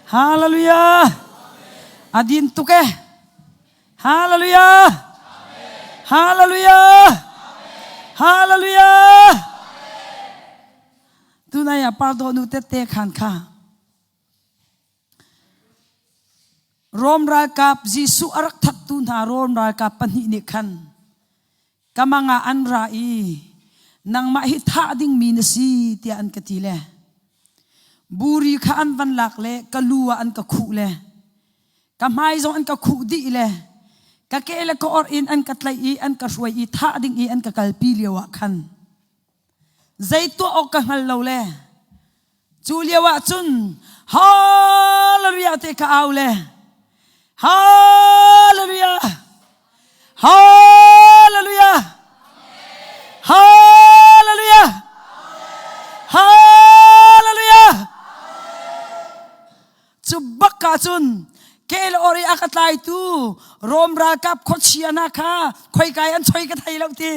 Hallelujah. Adin tuk e. Hallelujah. Hallelujah. Hallelujah. Tunai ah pardo nu tette khan kha. Rom ralkap Jesuh a rak thattu hna Rom ralkap pahnih nih khan ka mang ah an ra i nangmah hi thah dingmi na si tiah an ka ti le buri kha an van lak le ka lu ah an ka khuh le ka hmai zong an ka khuh dih le ka ke le ka orh in an ka tlaih i an ka hruai i thah ding i an ka kalpi lio ah khan zei tuah awk ka hngal lo le cu lio ah cun hallelujah te ka au le hallelujah hallelujah hallelujah hallelujah Cu bak ah cun kel or i a ka tlaitu Rom ralkap khuachia hna kha khoikai an choi ka thei lo ti.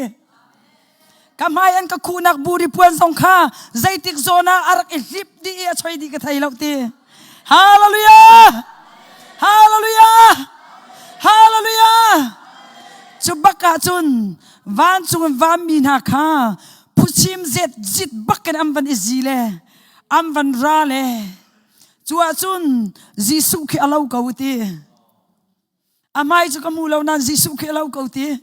Ka hmai an ka khuhnak buri puan zong kha zeitik zawn ah a rak i hlip dih i a choi dih ka thei lo ti. Hallelujah! Hallelujah! Hallelujah! Cu bak ah cun vancung in vanmi hna kha phuchim zet zit bak in an van i zi le an van ra le Cu ahcun Jesuh khi a lo ko ti. A hmai cu ka hmu lo nain Jesuh khi a lo ko ti.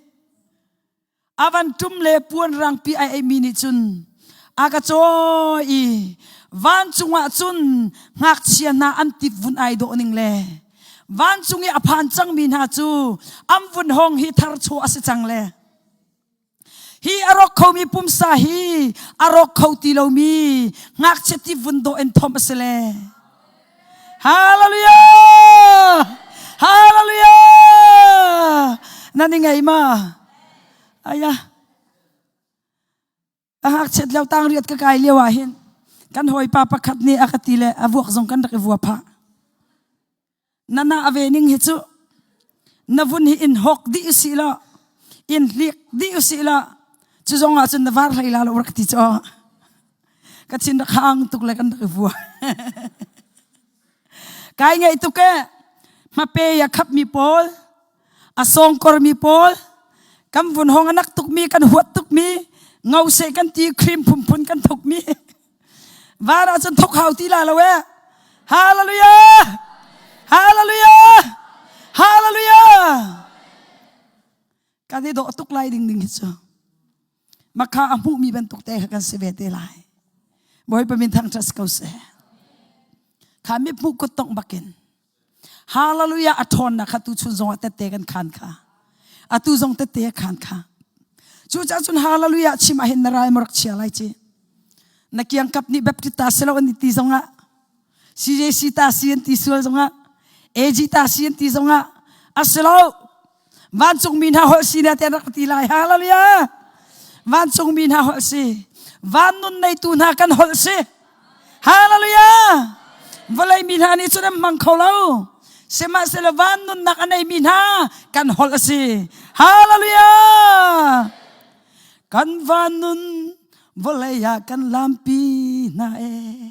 A van ṭum le puan rangpi ai eimi nih cun a ka cawi i vancung ah cun ngakchia hna an tit vun ai dawh ning le vancung i a phan cangmi hna cu an vun hong hi tharchuah a si cang le Hi a rawk khomi pumsa hi a rawk kho ti lomi ngakchia ti vun dawh in thomh a si le. Hallelujah! Hallelujah! Nan i ngei ma? Aya. A ngakchiat lio tang riat ka kai lio ah hin kan hawipa pakhat nih a ka ti le a vuak zong kan rak i vua phah. Na na ave ning hi cu na vun hi in hawk dih usih law in hlik dih usih law cu zong ah cun na var hlei la lo rak ti caw ka thin rak hang tuk le kan rak i vua kai ngaih tuk e hmape ya khap mi pawl a sawngkor mi pawl kan vun hong anak tuk mi kan huat tuk mi ngau se kan ti cream phunphun kan thuk mi Van ah cun thok hau ti la lo eh. Hallelujah! Hallelujah! Hallelujah! Kan i dawh tuk lai ding ding hi cu. Makha a hmuhmi bantuk te kha kan si ve te lai. Bawipa min thangṭhat si ko seh. Kha mi hmuh kut tongh bakin. Hallelujah a ṭhawnnak kha tuchun zongah tette kan khan kha. Atu zong tette a khan kha. Cucaah cun hallelujah chim ah hin na ral marak chia lai ci. Na kiangkap nih Baptist ta si lo an ti zongah CJC ta si an ti sual zongah AG ta si an ti zongah a si lo. Vancungmi hna holh si na te rak ti lai. Hallelujah. Vancungmi hna holh si. Van nun neitu hna kan holh si. Hallelujah. Vawlei mi hna nih cun an hmang kho lo. Sihmanhsehlaw van nunnak a neimi hna kan holh a si. Hallelujah. Kan van nun vawlei ah kan lampi hna e.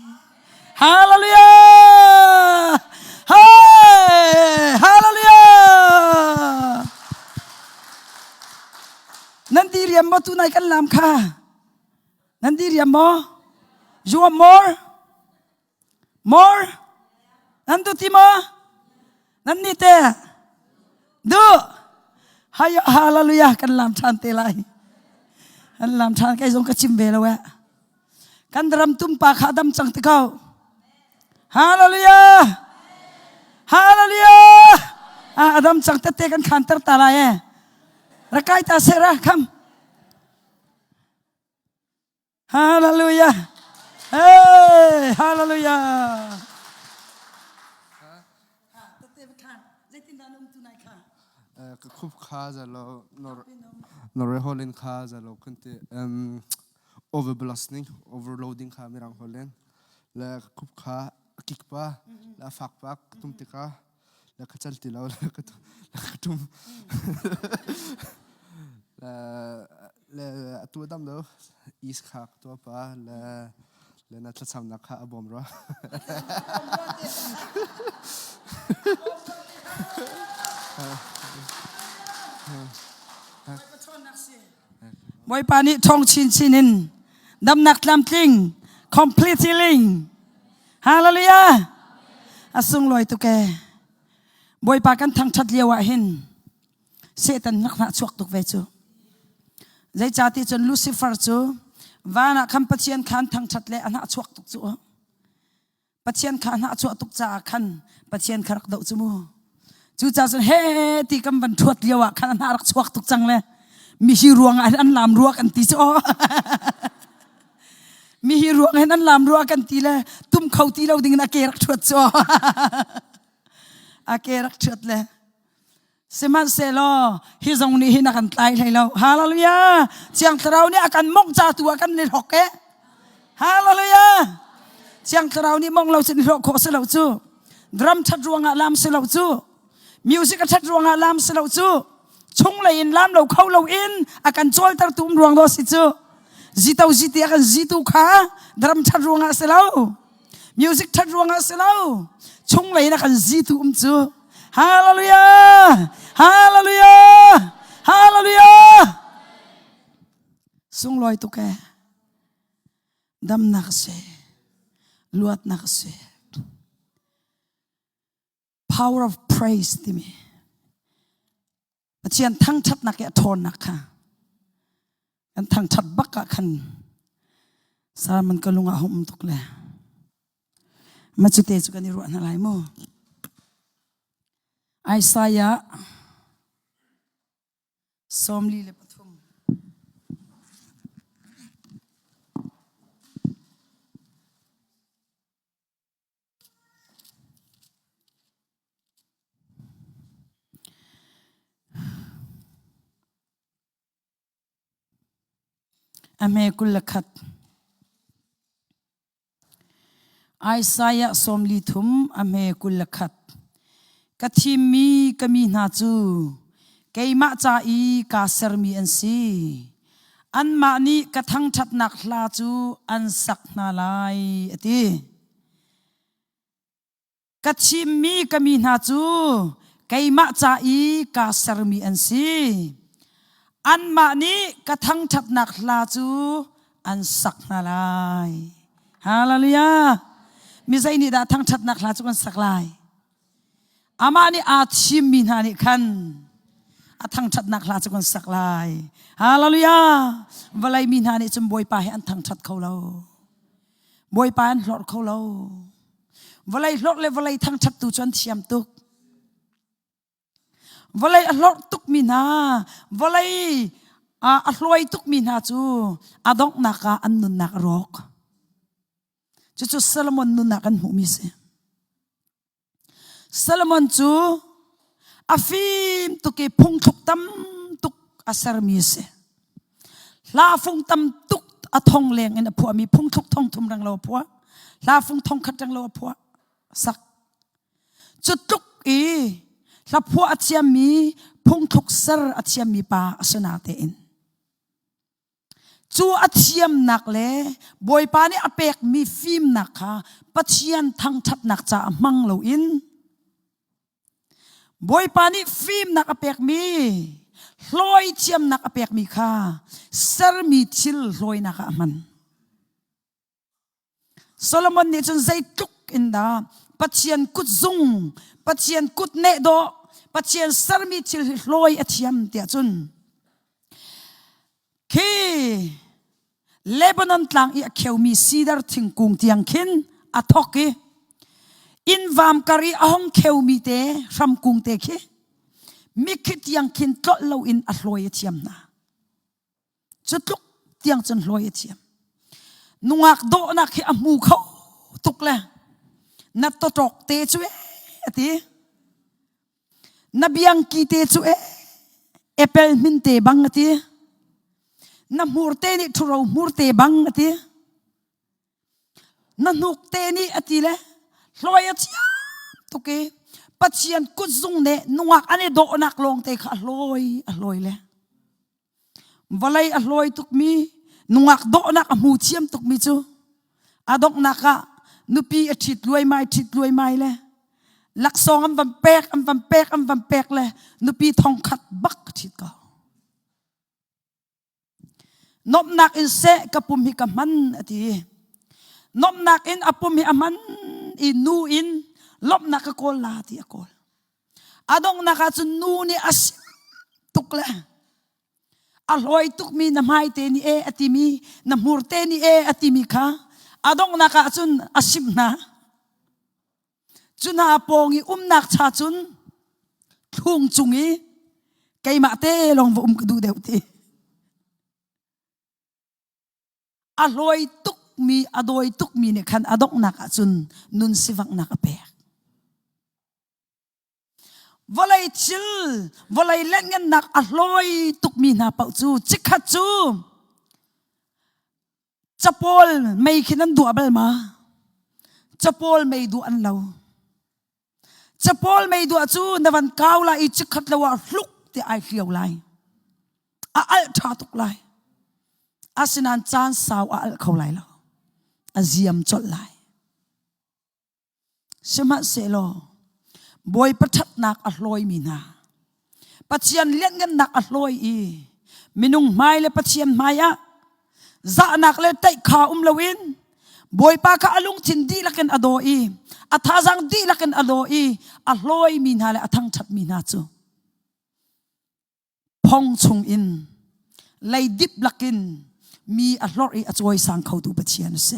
Hallelujah! Hey! Hallelujah! Nan di riam maw tunai kan lam kha? Nan di riam maw? You want more? More? Nan du ti maw? Nan ni te? Du! Hayo hallelujah kan lam than te lai. Kan lam than kai zong ka chim ve lo eh. Kan ram tumpa kha dam cang te ko. Hallelujah! Hallelujah! Ah, adam cang tete kan khan ter ta lai eh. Rakai ta sera kham. Hallelujah! Hey, hallelujah! Ka khup kha zalo nor nor holin kha zalo kan ti overblasting overloading kha mirang holin le khup kha kik pa la fak pak tum tika la ka chal ti lo la ka tum le le atu dam lo is kha to pa le. Le na thlacamnak kha a bawm rua. Bawipa nih ṭhawng chinchin in damnak tlamtling complete healing hallelujah a sunglawi tuk ee Bawipa kan thangṭhat lio ah hin Satan hnakhnah chuak tuk ve cu. Zeicati cun Lucifer cu van ah khan Pathian khan thangṭhat le a hnah chuak tuk cu. Pathian kha a hnah chuah tuk caah khan Pathian kha rak doh cu mu. Cucaah cun he ti kan van ṭhuat lio ah khan a hnah rak chuak tuk cang le mihi ruang ah an lam rua kan ti cu aw. mihi ruang hin an lam rua kan ti le tum kho ti lo ding in a ke rak ṭhuat cu aw. a ke rak ṭhuat le Sihmanhsehlaw hi zong nih hin a kan tlai hlei lo. Hallelujah! Thiang Thlarau nih a kan mongh ca tu ah kan ni hlok e. Hallelujah! Thiang Thlarau nih mong lo cun i hlawh khawh si lo cu. Drum that ruangah lam si lo cu. Music a that ruangah lam si lo cu. Chunglei in lam lo kho lo in a kan cawlter tu um ruang do si cu. Zito ziti a kan zitu kha drum that ruangah si lo. Music that ruangah si lo. Chunglei in a kan zitu um cu. Hallelujah! Hallelujah! Hallelujah! Sunglawi tuk e. Damnak si. Luatnak si. Power of praise timi. Pathian thangṭhatnak i a ṭhawnnak kha kan thangṭhat bak ah khan Salmon ka lung ah hum tuk le ma cute cu kan i ruah hna lai mu. Isaiah 43. A hme 21. Isaiah 43 a hme 21. Ka thimmi ka mi hna cu keimah ca i kaa sermi an si. Anmah nih ka thangṭhatnak hla cu an sak hna lai, a ti. Ka thimmi ka mi hna cu keimah ca i kaa sermi an si. Anmah nih ka thangṭhatnak hla cu an sak hna lai. Hallelujah! Mi zei nih dah thangṭhatnak hla cu kan sak lai? Amah nih aa thimmi hna nih khan a thangṭhatnak hla cu kan sak lai. Hallelujah! Vawlei mi hna nih cun Bawipa hi an thangṭhat kho lo. Bawipa an hlorh kho lo. Vawlei hlorh le vawlei thangṭhat tu cu an thiam tuk. Vawlei a hlorh tukmi hna, vawlei a hluai tukmi hna cu a donghnak ah an nunnak a rawk. Cucu Solomon nunnak kan hmuhmi si. Solomon cu a fim tuk i phungthluk tam tuk a sermi a si. Hla fung tam tuk a thong leng in a phuahmi phungthluk thong thum reng lo a phuah. Hla fung thong khat reng lo a phuah. Sak. Cu tluk i hla phuah a thiammi phungthluk ser a thiammi pa a si natein Cu a thiamnak le Bawipa nih a pekmi fimnak kha Pathian thangṭhatnak caah hmang loin Bawipa nih fimnak a pekmi hlawi thiamnak a pekmi kha sermi thil hlawinak ah a hman. Solomon nih cun zeitluk in dah Pathian kutzung, Pathian kut neh dawh, Pathian sermi thil hi hlawi a thiam tiah cun khi Lebanon tlang i a kheumi sidar thingkung tiang khin a thok i inn vam kar i a hong kheumi te hramkung te khi mikhi tiang khin tlolh loin a hlawi a thiam hna. Cu tluk tiang cun hlawi a thiam. Nungak dawhnak hi a hmu kho tuk le na tawṭawk te cu e a ti. Na biangki te cu e apple hmin te bang a ti. Na hmur te nih ṭhuro hmur te bang a ti. Na hnuk te nih a ti le hlawi a thiam tuk i Pathian kutzung nih nungak an i dawhnak lawng te kha a hlawi a hlawi le Vawlei a hlawi tukmi, nungak dawhnak a hmu thiam tukmi cu. A donghnak ah nupi a ṭhit luaimai ṭhit luaimai le laksawng an van pek an van pek an van pek le nupi thongkhat bak a ṭhit ko. Nomhnak in seh ka pum hi ka hman a ti. Nomhnak in a pum hi a hman i nu in lawmhnak ka kawl la ti a kawl. A donghnak ah cun nu nih a sim tuk le a hlawi tukmi na hmai te nih e a timi na hmur te nih e a timi kha a donghnak ah cun a simh hna. Cu hna pawng i umnak cha cun thlung cung i keimah te lawng va um ka duh deuh ti. A hlawi tukmi a dawi tukmi nih khan a donghnak ah cun nun sivanghnak a pek. Vawlei thil, vawlei lengngannak a hlawi tukmi hna paoh cu chikkhat cu capawl mei khi nan duah bal ma? Capawl mei duah an lo. Capawl mei duah cu na van kau lai i chikkhat lo ah hluk ti ai hliau lai. A alh ṭha tuk lai. Asinain caan sau a alh kho lai lo. A ziam colh lai. Sihmanhsehlaw Bawipa ṭhatnak a hlawimi hna, Pathian lianhngannak a hlawi i minung hmai le Pathian hmai ah zahnak le ṭaih um loin Bawipa kha a lungthin dihlak in a daw i a thazaang dihlak in a daw i a hlawimi hna le a thangṭhatmi hna cu phong chungin leidip lakin mi a hlorh i a cawisang khotu Pathian a si.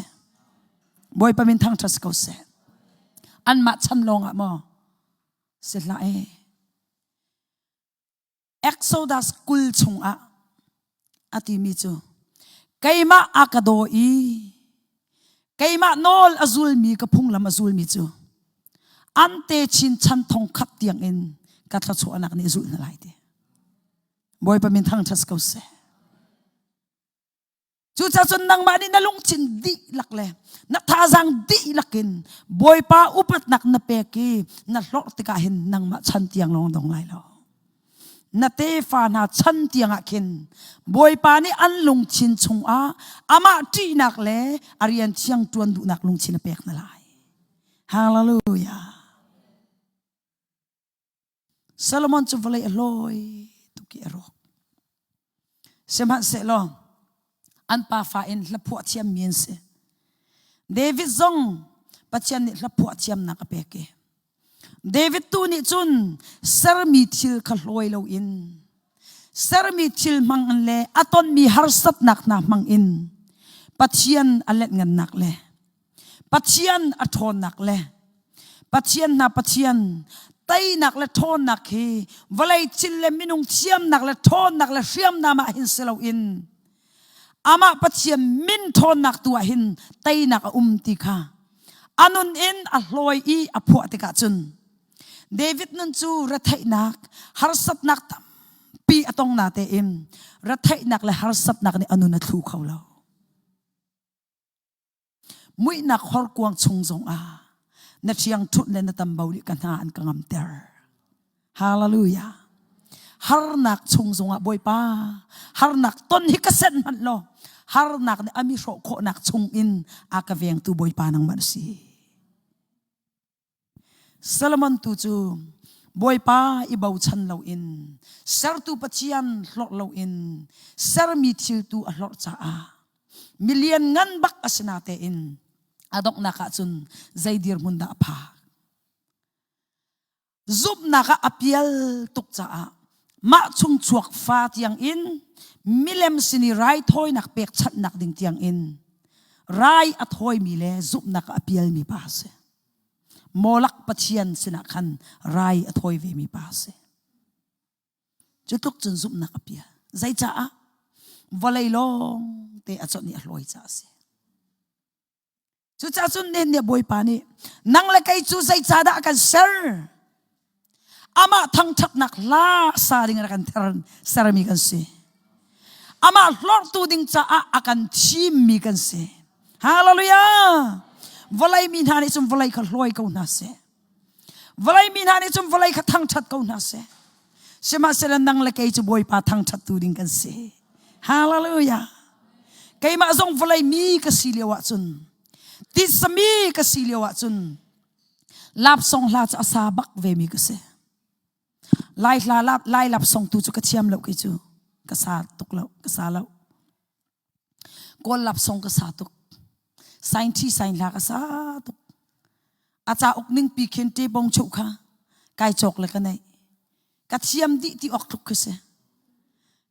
Bawipa min thangṭhat si ko seh. Anmah chan lawngah maw si hlah e. Exodus 20 chungah a timi cu keimah a ka daw i keimah nawl a zulmi ka phunglam a zulmi cu an te chin chan thong khat tiang in ka thluachuahnak nih zulh hna lai ti Bawipa min thangṭhat ko seh Cucaah cun nangmah nih na lungthin dihlak le na thazaang dihlak in Bawipa upatnak na pek i na hlorh tikah hin nangmah chan tiang lawng dong lai lo. Na tefa hna chan tiangah khin Bawipa nih an lungthin chungah amah ṭihnak le a rian thiang ṭuan duhnak lungthin a pek hna lai. Hallelujah. Solomon cu vawlei a hlawi tuk i a rawk. Sihmanhsehlaw an pafa in hlaphuah thiammi an si. David zong Pathian nih hlaphuah thiamnak a pek i David tu nih cun sermi thil kha hlawi loin sermi thil hmang in le a tonmi harsatnak hna hmang in Pathian a letngannak le Pathian a ṭhawnnak le Pathian hna Pathian teinak le ṭhawnnak hi vawlei thil le minung thiamnak le ṭhawnnak le hriamnam ah hin si loin amah Pathian min ṭhawnnak tu ah hin teinak a um ti kha a nun in a hlawi i a phuah tikah cun David nun cu retheihnak harsatnak tampi a tong na tein retheihnak le harsatnak nih a nun a thlu kho lo. Muihnak horkuang chung zongah na ṭhiangṭhunh le na tambo nih ka hna an ka ngamter. Hallelujah. Harnak chung zongah Bawipa, harnak ton hi ka senh hmanh law, harnak nih a mi hrawh khawhnak chung in a ka vengtu Bawipa nangmah na si. Solomon tu cu Bawipa i bochan loin sertu Pathian hlorh loin sermi thil tu a hlorh caah milian ngan bak a si natein a donghnak ah cun zei dirhmun dah a phak? Zumhnak ah a pial tuk caah mah chung chuak fa tiang in milem sin i raithawinak pekchanhnak ding tiang in rai a thawimi le zumhnak ah a pialmi pa a si. Molak pathian sinah khan rai a thawi vemi pa a si. Cu tluk cun zumhnak a pial. Zeicaah? Vawlei lawng te a chawnh i a hlawi caah a si. Cucaah cun nen nih Bawipa nih nang le kei cu zeicahdah a kan ser? Amah thangṭhatnak hla sa ding in a kan sermi kan si. Amah hlorhtu ding caah a kan thimmi kan si. Hallelujah! Vawlei mi hna nih cun vawlei kha hlawi ko hna seh. Vawlei mi hna nih cun vawlei kha thangṭhat ko hna seh. Sihmanhsehlaw nang le kei cu Bawipa thangṭhattu ding kan si. Hallelujah! Keimah zong vawlei mi ka si lio ah cun. Titsami ka si lio ahcun lapsong hla cu a sa bak ve mi ka si. Lai hla lap lai lapsong tu cu ka thiam lo kei cu. Ka sa tuk lo, ka sa lo. Kawl lapsong ka sa tuk. Sain thi sain hla ka sa tuk. A cauk ning pi khin te bong chuh kha kai cawk le ka neih. Ka thiam dih ti awk tluk khi si.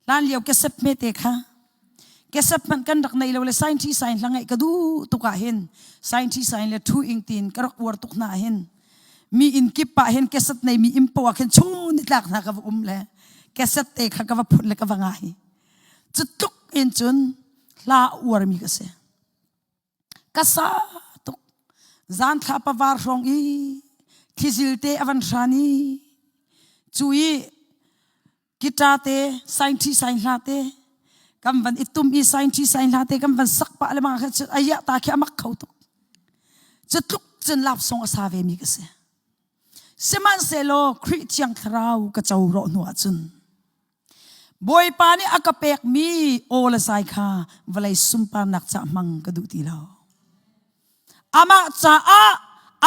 Hlan lio kesep me te kha kesep hmanh kan rak nei lo le sain thi sain hla ngaih ka duh tuk ah hin sain thi sain le thu ing tin ka rak uar tuk hna hin mi inn kip ah hin keset nei mi inn poah khin chung ni tlak hna ka va um le keset te kha ka va phun le ka va ngai. Cu tluk in cun hla uar mi ka si. Ka sa tuk. Zan thla pavar hrawng i thlizil te a van hran i cu i guitar te sainthi sain hla te kan van i tum i sainthi sain hla te kan van sak pah le mang kha ayah ta khi amak kho tuk. Cu tluk cun lap song a sa ve mi ka si. Sihmanhsehlaw Khrih Thiang Thlarau ka co rawh hnu ahcun Bawipa nih a ka pekmi aw le zai kha vawlei sunparnak ca hmang ka duh ti lo. Amah caah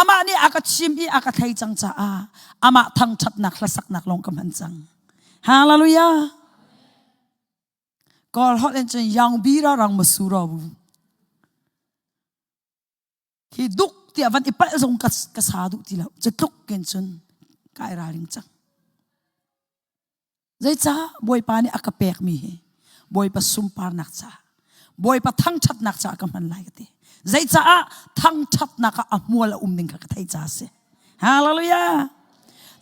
amah nih a ka chim i a ka thei cang caah amah thangṭhatnak hlasaknak lawng ka hman cang. Hallelujah. Kawl holh in cun yang bi ra rang ma su ra bu. Hi duk tiah van i palh zong ka, ka sa duh ti lo. Cu tluk kin cun kai ralring cang. Zeicah Bawipa nih a ka pekmi hi Bawipa sunparnak caah Bawipa thangṭhatnak caah ka hman lai ka ti. Zeicaah thangṭhatnak ah a hmual a um ning kha ka theih caah a si. Hallelujah!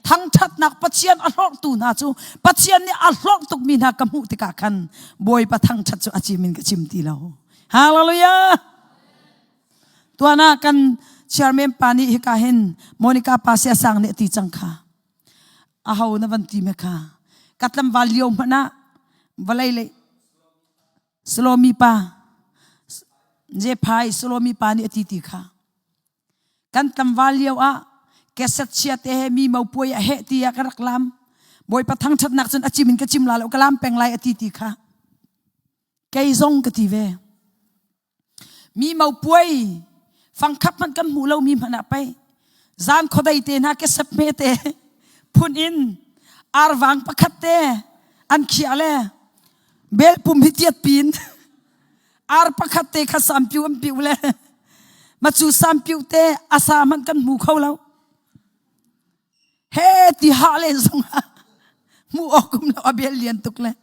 Thangṭhatnak Pathian a hlorhtu hna cu Pathian nih a hlorh tukmi hna ka hmuh tikah khan Bawipa thangṭhat cu a cim in ka cim ti lo. Hallelujah! Tuan ah kan chairman pa nih hika hin Monica pa sia sang nih a ti cang kha. Aho na van ti me kha. Ka tlangval lio hmanh ah vawlei le Salomi pa Jephai Salomi pa nih a ti ti kha. Kan tlangval lio ah keset chia te he mi mo puai a heh ti ah ka rak lam. Bawipa thangṭhatnak cun a cim in ka cim la lo ka lam peng lai a ti ti kha. Kei zong ka ti ve. Mi mopuai fangkhap hmanh kan hmuh lomi hmanh ah pei zan khuadei te hna kesep hme te phun in arvang pakhat te an khiah le bel pum hi tiat pin ar pakhat te kha sampiu an piu le macu sampiu te asa hmanh kan hmu kho lo He ti ha len zong ah hmuh awk um lo a bel lian tuk le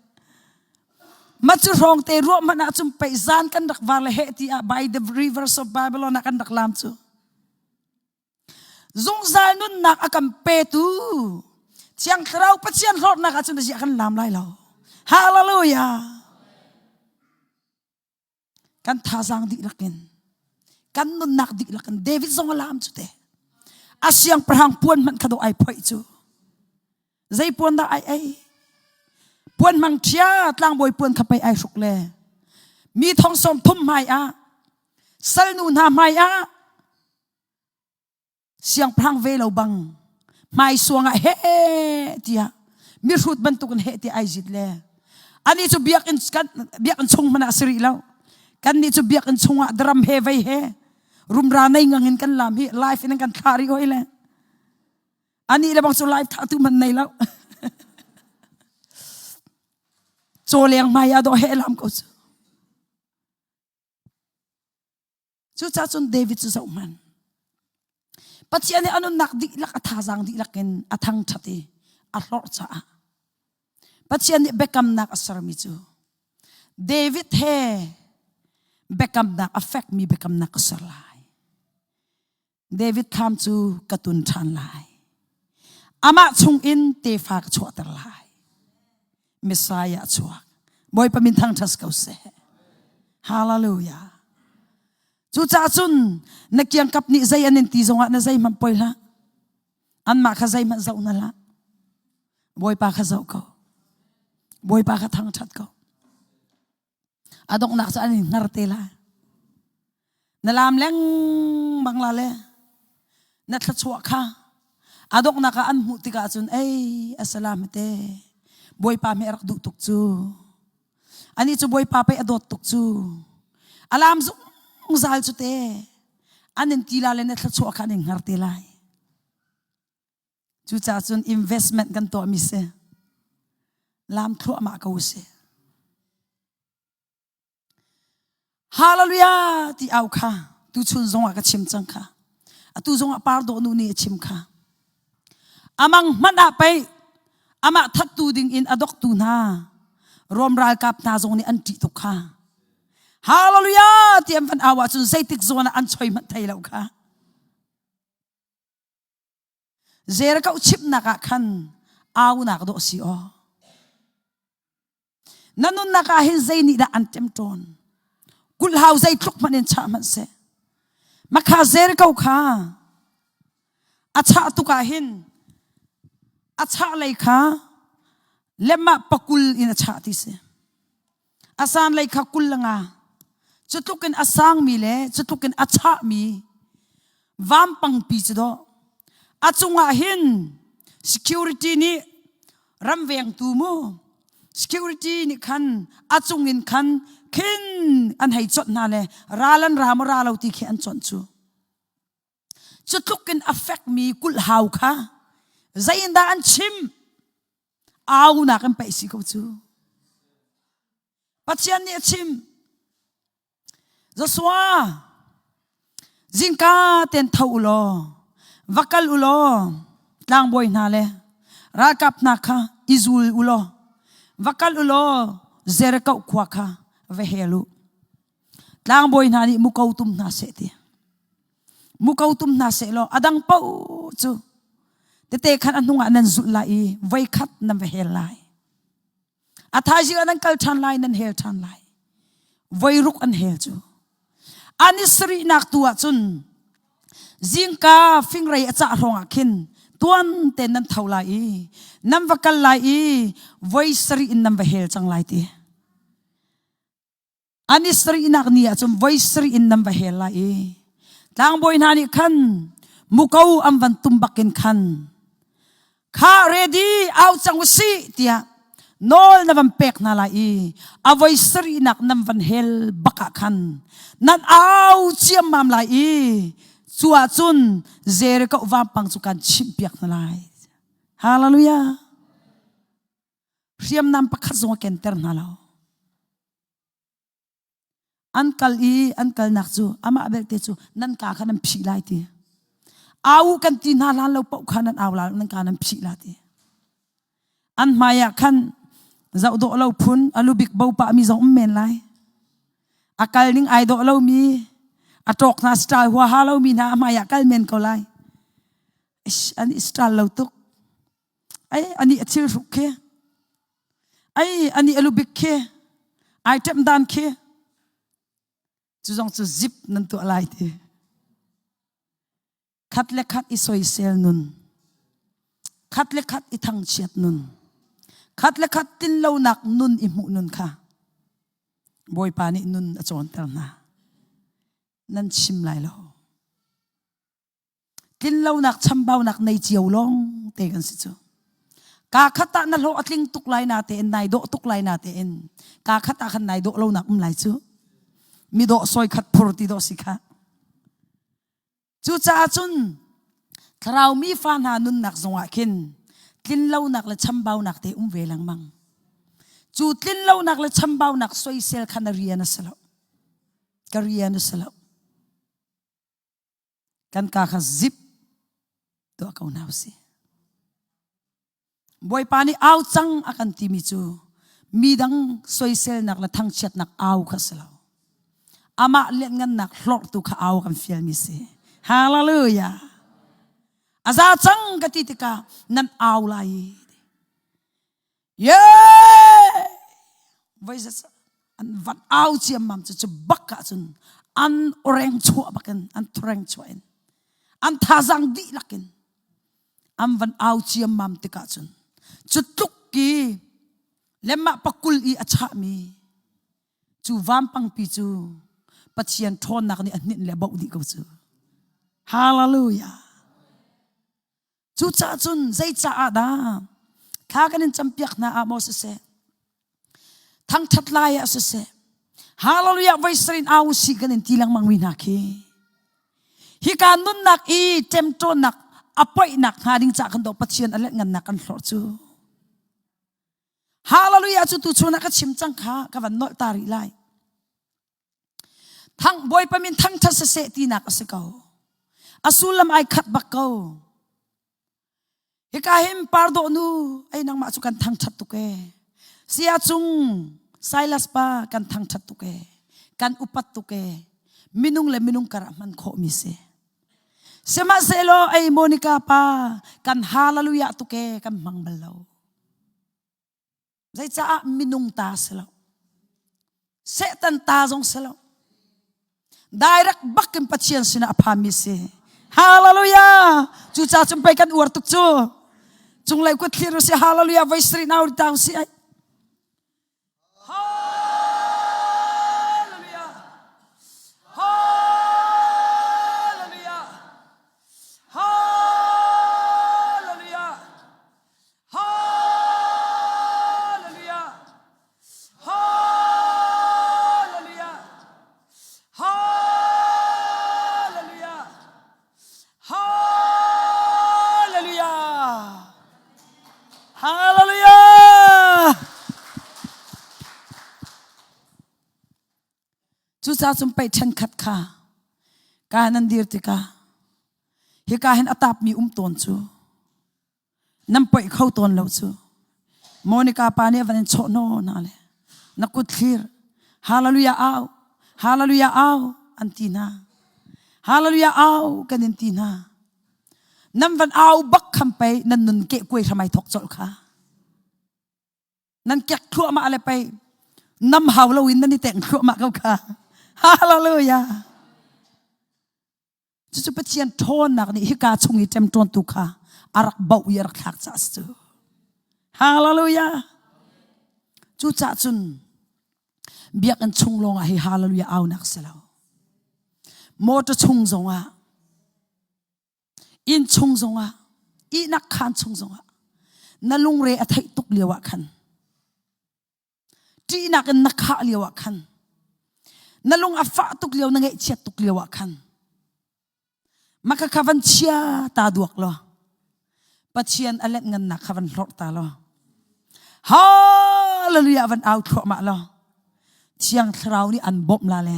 ma cu hrawng te ruah hmanh ah cun pei zan kan rak var le he ti ah by the rivers of Babylon ah kan rak lam cu zungzal nunnak a kan petu Thiang Thlarau Pathian hlawtnak ah cun ziah kan lam lai lo Hallelujah Kan thazaang dihlak in, kan nunnak dihlak in David zong a laam cu te. A siangpahrang puan hmanh kha dawh ai phoih cu. Zei puan dah ai ei? Puan hmang ṭhia tlangbawi puan kha pei ai hruk le mi thong sawm thum hmai ah salnu hna hmai ah siangpahrang ve lo bang hmaisuang ah he tiah mihrut bantukin he tiah ai zit le ani cu biakinn kan biakinn chung hmanh ah si rih lo kan nih cu biakinn chungah drum he vei he rumra nei ngang in kan lam hi live in kan thlah rih hoi le ani le bang cu live thah tu man nei lo cawleng hmai ah dawh he lam ko cu Cucaah cun David cu zoh hmanh. Pathian nih a nunnak dihlak a thazaang dihlak in a thangṭhat i a hlorh caah Pathian nih biakamnak a sermi cu David he biakamnak a fekmi biakamnak ka ser lai. David thlam cu ka tun ṭhan lai. Amah chungin tefa ka chuahter lai. Messiah a chuak. Bawipa min thangṭhat ko seh. Hallelujah. Cucaah cun na kiangkap nih zei an in ti zongah na zeihmanh poi hlah. Anmah kha zeihmanh zoh na hlah. Bawipa kha zoh ko. Bawipa kha thangṭhat ko. A donghnak cu an in hngar te lai. Na lam lengmang la le na thluachuah kha a donghnak ah an hmuh tikah cun ei asalam te Bawipa mi a rak duh tuk cu. Ani cu Bawipa pei a dawt tuk cu. A lam zungzal cu te. An in ti la le na thluachuah kha an in hngar te lai. Cucaah cun investment kan tuahmi si. Lam thluahmah ko si. Hallelujah ti au kha tu chun zong ah ka chim cang kha. Atu zong ah par dawh nu nih a chim kha. Amang hmanh ah pei amah thattu ding in a doktu hna Rom ralkap hna zong nih an ṭih tuk kha. Hallelujah ti an van au ahcun zeitik zawn ah an choi hmanh thei lo kha. Jericho chimnak ah khan aunak dawh si aw. Na nunnak ah hin zei nih dah an ṭemṭawn? Kulhhau zeitluk hmanh in chah hmanh seh. Makha Jericho kha a chah tuk ah hin a chah lei kha lemah pakul in a chah ti si. A san lei kha 20 le nga. Cu tluk in a sangmi le cu tluk in a chahmi vampangpi cu dawh. A cungah hin security nih ramvengtu mu security nih khan a cung in khan khin an hei chawnh hna le ral an ra maw ra lo ti khi an chawnh cu. Cu tluk in a fekmi kulhhau kha zeiindah an chim? Aunak in paih si ko cu. Pathian nih a chim. Joshua, zingka ten tho u law, va kal u law, tlangbawi hna le ralkap hna kha i zul u law, va kal u law, Jericho khua kha va hel u. Tlangbawi hna nih muko tum hna seh ti. Muko tum hna seh law a dang paoh cu tete khan a hnungah nan zulh lai i voikhat nan va hel lai. A thaizing ah nan kal ṭhan lai nan hel ṭhan lai. Voiruk an hel cu. An i sarihnak tu ah cun zingka fingrei a cah hrawng ah khin tuan tein nan tho lai i nan va kal lai i voi sarih in nan va hel cang lai ti. An i sarihnak ni ah cun voi sarih in nan va hel lai i tlangbawi hna nih khan muko an van tum bakin khan kha ready au cang u sih tiah nawl na van pek hna lai i a voi sarihnak nan van hel bak ah khan nan au ciammam lai i cu ah cun Jericho vampang cu kan chimhpiak hna lai. Hallelujah. Hriamnam pakhat zong a kenter hna lo. An kal i an kalnak cu amah belte cu nan ka kha nan phih lai ti. Au kan ti hna hlan lo paoh kha nan au la nan ka nan phih la ti. An hmai ah khan zoh dawh lo phun a lubik bo pah mi zong um men lai. A kal ning ai dawh lo mi a ṭawk hna style huaha lo mi hna a hmai ah kal men ko lai. An i style lo tuk. Ai ani a thil hruk khi. Ai ani a lubik khi. Ai ṭem dan khi. Cu zong cu zip nan tuah lai ti. Khat le khat i soisel nun. Khat le khat i thangchiat nun. Khat le khat tinlonak nun i hmuh nun kha. Bawipa nih nun a cawnter hna. Nan chim lai lo. Tlinlonak chambaunak nei cio lawng te kan si cu. Kaa khat ah na hlawh a tling tuk lai na tein nai dawh tuk lai na tein kaa khat ah khan nai dawh lonak um lai cu. Mi dawh sawi khat phur ti dawh si kha. Cucaah cun thlarau mi fa hna nunnak zongah khin tlinlonak le chambaunak te um ve lengmang. Cu tlinlonak le chambaunak soisel kha na rian a si lo. Ka rian a si lo. Kan ka kha zip tuah ko hna usih. Bawipa nih au cang a kan timi cu midang soiselnak le thangchiatnak au kha si lo. Amah lianngannak hlorhtu kha au kan fialmi si. Hallelujah. A za cang ka ti tikah nan au lai. Yeah! Voi an van au ciammam cu cu bak ah cun an oreng chuah bakin an thureng chuah in an thazang dihlak in an van au ciammam tikah cun cu tluk ki lemah pakul i a chahmi cu vampangpi cu Pathian ṭhawnnak nih a hninh le a boh dih ko cu. Hallelujah. Cucaah cun zeicaah dah thla kan in campiak hna ah maw siseh, thangṭhat lai ah siseh, hallelujah voi sarin au si kan in ti lengmang mi hna khi. Hika nunnak i ṭemṭawnnak a poihnak hnga ding cah kan do Pathian a let ngannak kan hlorh cu. Hallelujah cu tu chun ah ka chim cang kha ka van nolh ta rih lai. Thang Bawipa min thangṭhat siseh tinak a si ko. A sullam ai khat bak ko. Hika hin pardawh nu ei nangmah cu kan thangṭhat tuk ee. Sia cung Silas pa kan thangṭhat tuk ee. Kan upat tuk ee. Minung le minung karah hman khawhmi si. Sihmanhsehlaw ei Monica pa kan hallelujah tuk ee kan hmang bal lo. Zeicaah minung ta si lo. Satan ta zong si lo. Direct bak in Pathian sinah a phami si. Hallelujah! Cucaah cun pei kan uar tuk cu. Cunglei kut thlir si hallelujah voi sri nau tang si ai. Hallelujah! Hallelujah! Hallelujah! Hallelujah! Hallelujah! Hallelujah! Hallelujah! Hallelujah! Cucaah cun pei ṭhenkhat kha ka nan dir tikah hika hin a tapmi um tawn cu Nan poih kho tawn lo cu. Monica pa nih a van in chawh hnaw hna le na kut thlir hallelujah au hallelujah au an ti hna. Hallelujah au kan in ti hna. Nan van au bak kham pei nan nun ke kuai hramai thok colh kha. Nan kek thluahmah le pei nam hau lo in nan i teng thluahmah ko kha. Hallelujah. Cucu Pathian ṭhawnnak nih hika chung i ṭemṭawntu kha a rak bauh i a rak thlak caah a si cu. Hallelujah! Cucaah cun biakinn chung lawngah hi hallelujah aunak si lo. Motor chung zongah, inn chung zongah, ihnak khaan chung zongah na lungre a theih tuk lio ah khan Ṭihnak in na khah lio ah khan na lung a fah tuk lio na ngaihchiat tuk lio ah khan maka kha van chia ta duak law Pathian a let ngannak kha van hlorh ta law Hallelujah van au thluahmah law Thiang Thlarau nih an bawmh la le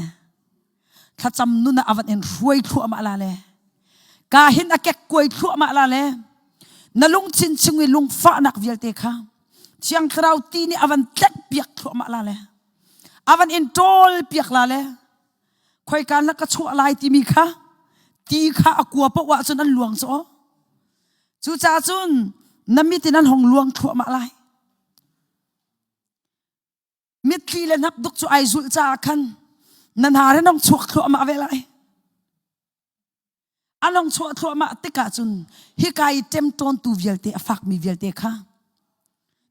thlacam nun ah a van in hruai thluahmah la le ka hin a kek kuai thluahmah la le na lungthin chung i lungfahnak vialte kha Thiang Thlarau ti nih a van tlek piak thluahmah la le a van in ṭawl piak la le khoika na ka chuah lai timi kha ti kha a kua paoh ahcun an luang cu cucaah cun na mit in an hong luang thluahmah lai Mitthli le hnapduk cu ai zulh caah khan na hnar in hong chuak thluahmah ve lai. An hong chuah thluahmah tikah cun hika i ṭemṭawntu vialte a fakmi vialte kha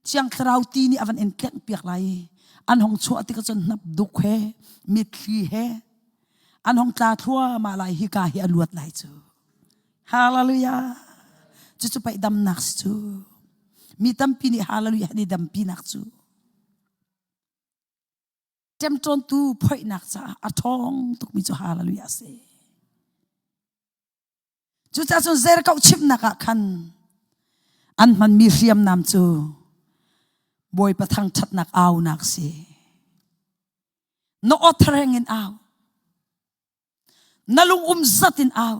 Thiang Thlarau ti nih a van in tlengh piak lai i an hong chuah tikah cun hnapduk he mitthli he an hong tla thluahmah lai hika hi a luat lai cu. Hallelujah. Cucu pei damnak si cu. Mi tampi nih hallelujah an i dampinak cu. Ṭemṭawntu phoihnak caah a ṭhawng tukmi cu hallelujah a si. Cucaah cun Zerkoh chimhnak ah khan an hmanmi hriamnam cu Bawipa thangṭhatnak aunak si. Na aw thareng in au. Na lung um zat in au.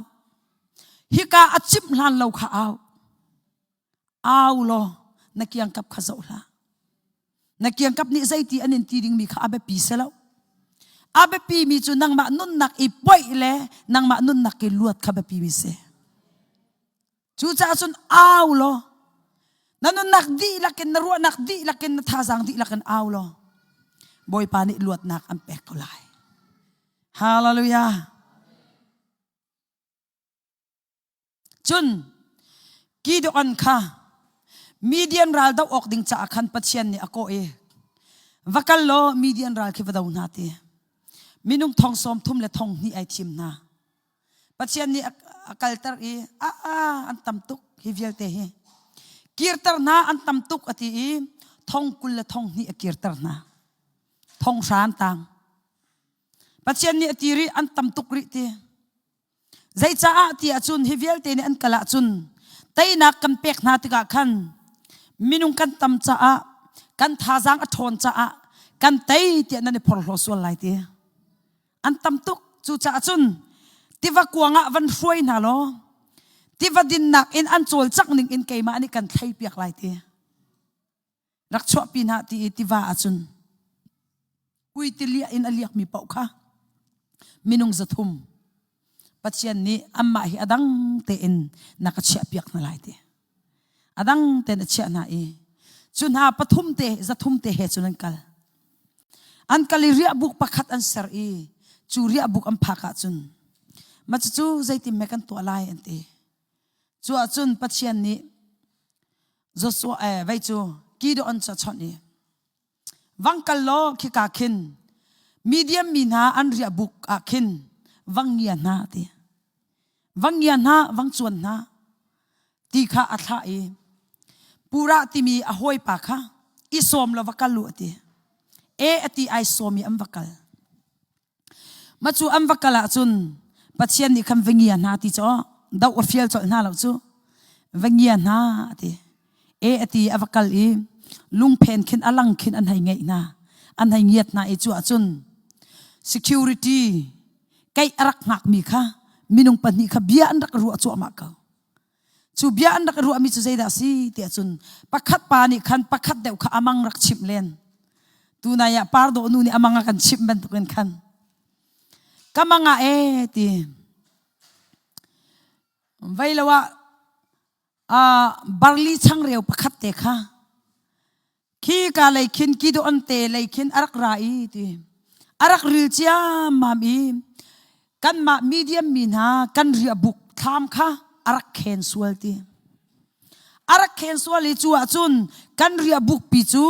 Hika a cimh hlan lo kha au. Au law na kiangkap kha zoh hlah. Na kiangkap nih zeiti an in ti dingmi kha a biapi si lo. A biapi mi cu nangmah nunnak i poih le nangmah nunnak i luat kha biapi mi si. Cucaah cun au law na nunnak dihlak in na ruahnak dihlak in na thazaang dihlak in au law Bawipa nih luatnak an pek ko lai. Hallelujah. Cun Gideon kha Midian ral doh awk ding caah khan Pathian nih a kawh i va kal law Midian ral khi va do hna ti. Minung thong sawm thum le thong hnih ai thim hna. Pathian nih a kalter i a an tam tuk hi vialte hi. Kirter hna an tam tuk a ti i thong 20 le thong hnih a kirter hna. Thong hra an tang. Pathian nih a ti rih an tam tuk rih ti. Zeicaah ti ahcun hi vialte nih an kal ahcun teinak kan pek hna tikah khan minung kan tam caah kan thazaang a ṭhawn caah kan tei tiah nan i phorhlaw sual lai ti. An tam tuk. Cucaah cun tiva kuang ah van hruai hna law tiva dinnak in an cawlcangh ning in keimah nih kan thlei piak lai ti. Rak chuahpi hna ti i tiva ahcun ui tiliah in a liakmi paoh kha minung 300 Pathian nih anmah hi a dang tein na ka chiahpiak hna lai ti. A dang tein a chiah hna i cu hna pathum te 300 te he cun an kal. An kal i riahbuk pakhat an ser i cu riahbuk an phak ahcun mah cucu zeitin hme kan tuah lai an ti. Cu ahcun Pathian nih Joshua eh vei cu Gideon cu a chawnh i vang kal law khika khin Midian mi hna an riahbuk ah khin vang ngia hna a ti. Vang ngia hna, vang cuan hna ti kha a thlah i Purah timi a hawipa kha i sawm law va kal u a ti. E a ti ai sawm i an va kal. Mah cu an va kal ahcun Pathian nih khan va ngia hna ti cu doh a fial colh hna lo cu. Va ngia hna a ti. E a ti a va kal i lungphen khin a lang khin an hei ngeih hna. An hei ngiat hna i cu ahcun security keih a rak hngakmi kha minung pahnih kha bia an rak ruah cuahmah ko. Cu bia an rak ruahmi cu zeidah a si tiah cun pakhat pa nih khan pakhat deuh kha amang rak chimh len. Tunai ah pardawh nu nih amang a kan chimh bantukin khan ka mang ah ee ti vei lo ah uh, barli changreu pakhat te kha Khi ka lei khin Gideon te lei khin a rak ra i ti a rak ril ciammam i kanmah Midian mi hna kan riahbuk thlam kha a rak khen sual ti. A rak khen sual i cu ahcun kan riahbuk pi cu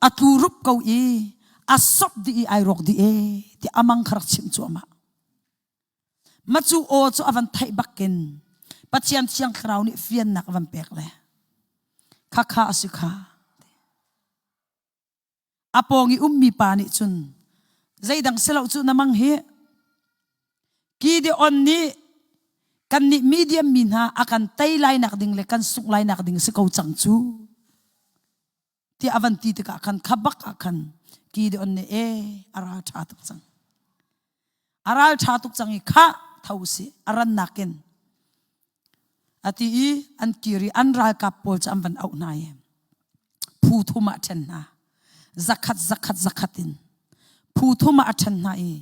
a tlu rup ko i a sop dih i ai rawk dih e ti amang kha rak chimh cuahmah. Macu aw cu a van theih bakin Pathian Thiang Thlarau nih fiannak a van pek le khakha a si kha. A pawng i ummi pa nih cun zeidang si lo cu na mang hi Gideon nih kannih Midian mi hna a kan tei lai nak ding le kan sungh lai nak ding si ko cang cu tiah a van ti tikah khan kha bak ah khan Gideon nih e a ral ṭha tuk cang a ral ṭha tuk cang i khah tho si a rannak in a ti i an kir i an ralkap pawl cu an van auh hna i phu thum ah ṭhen hna zakhat zakhat zakhat in phu thum ah a ṭhen hna i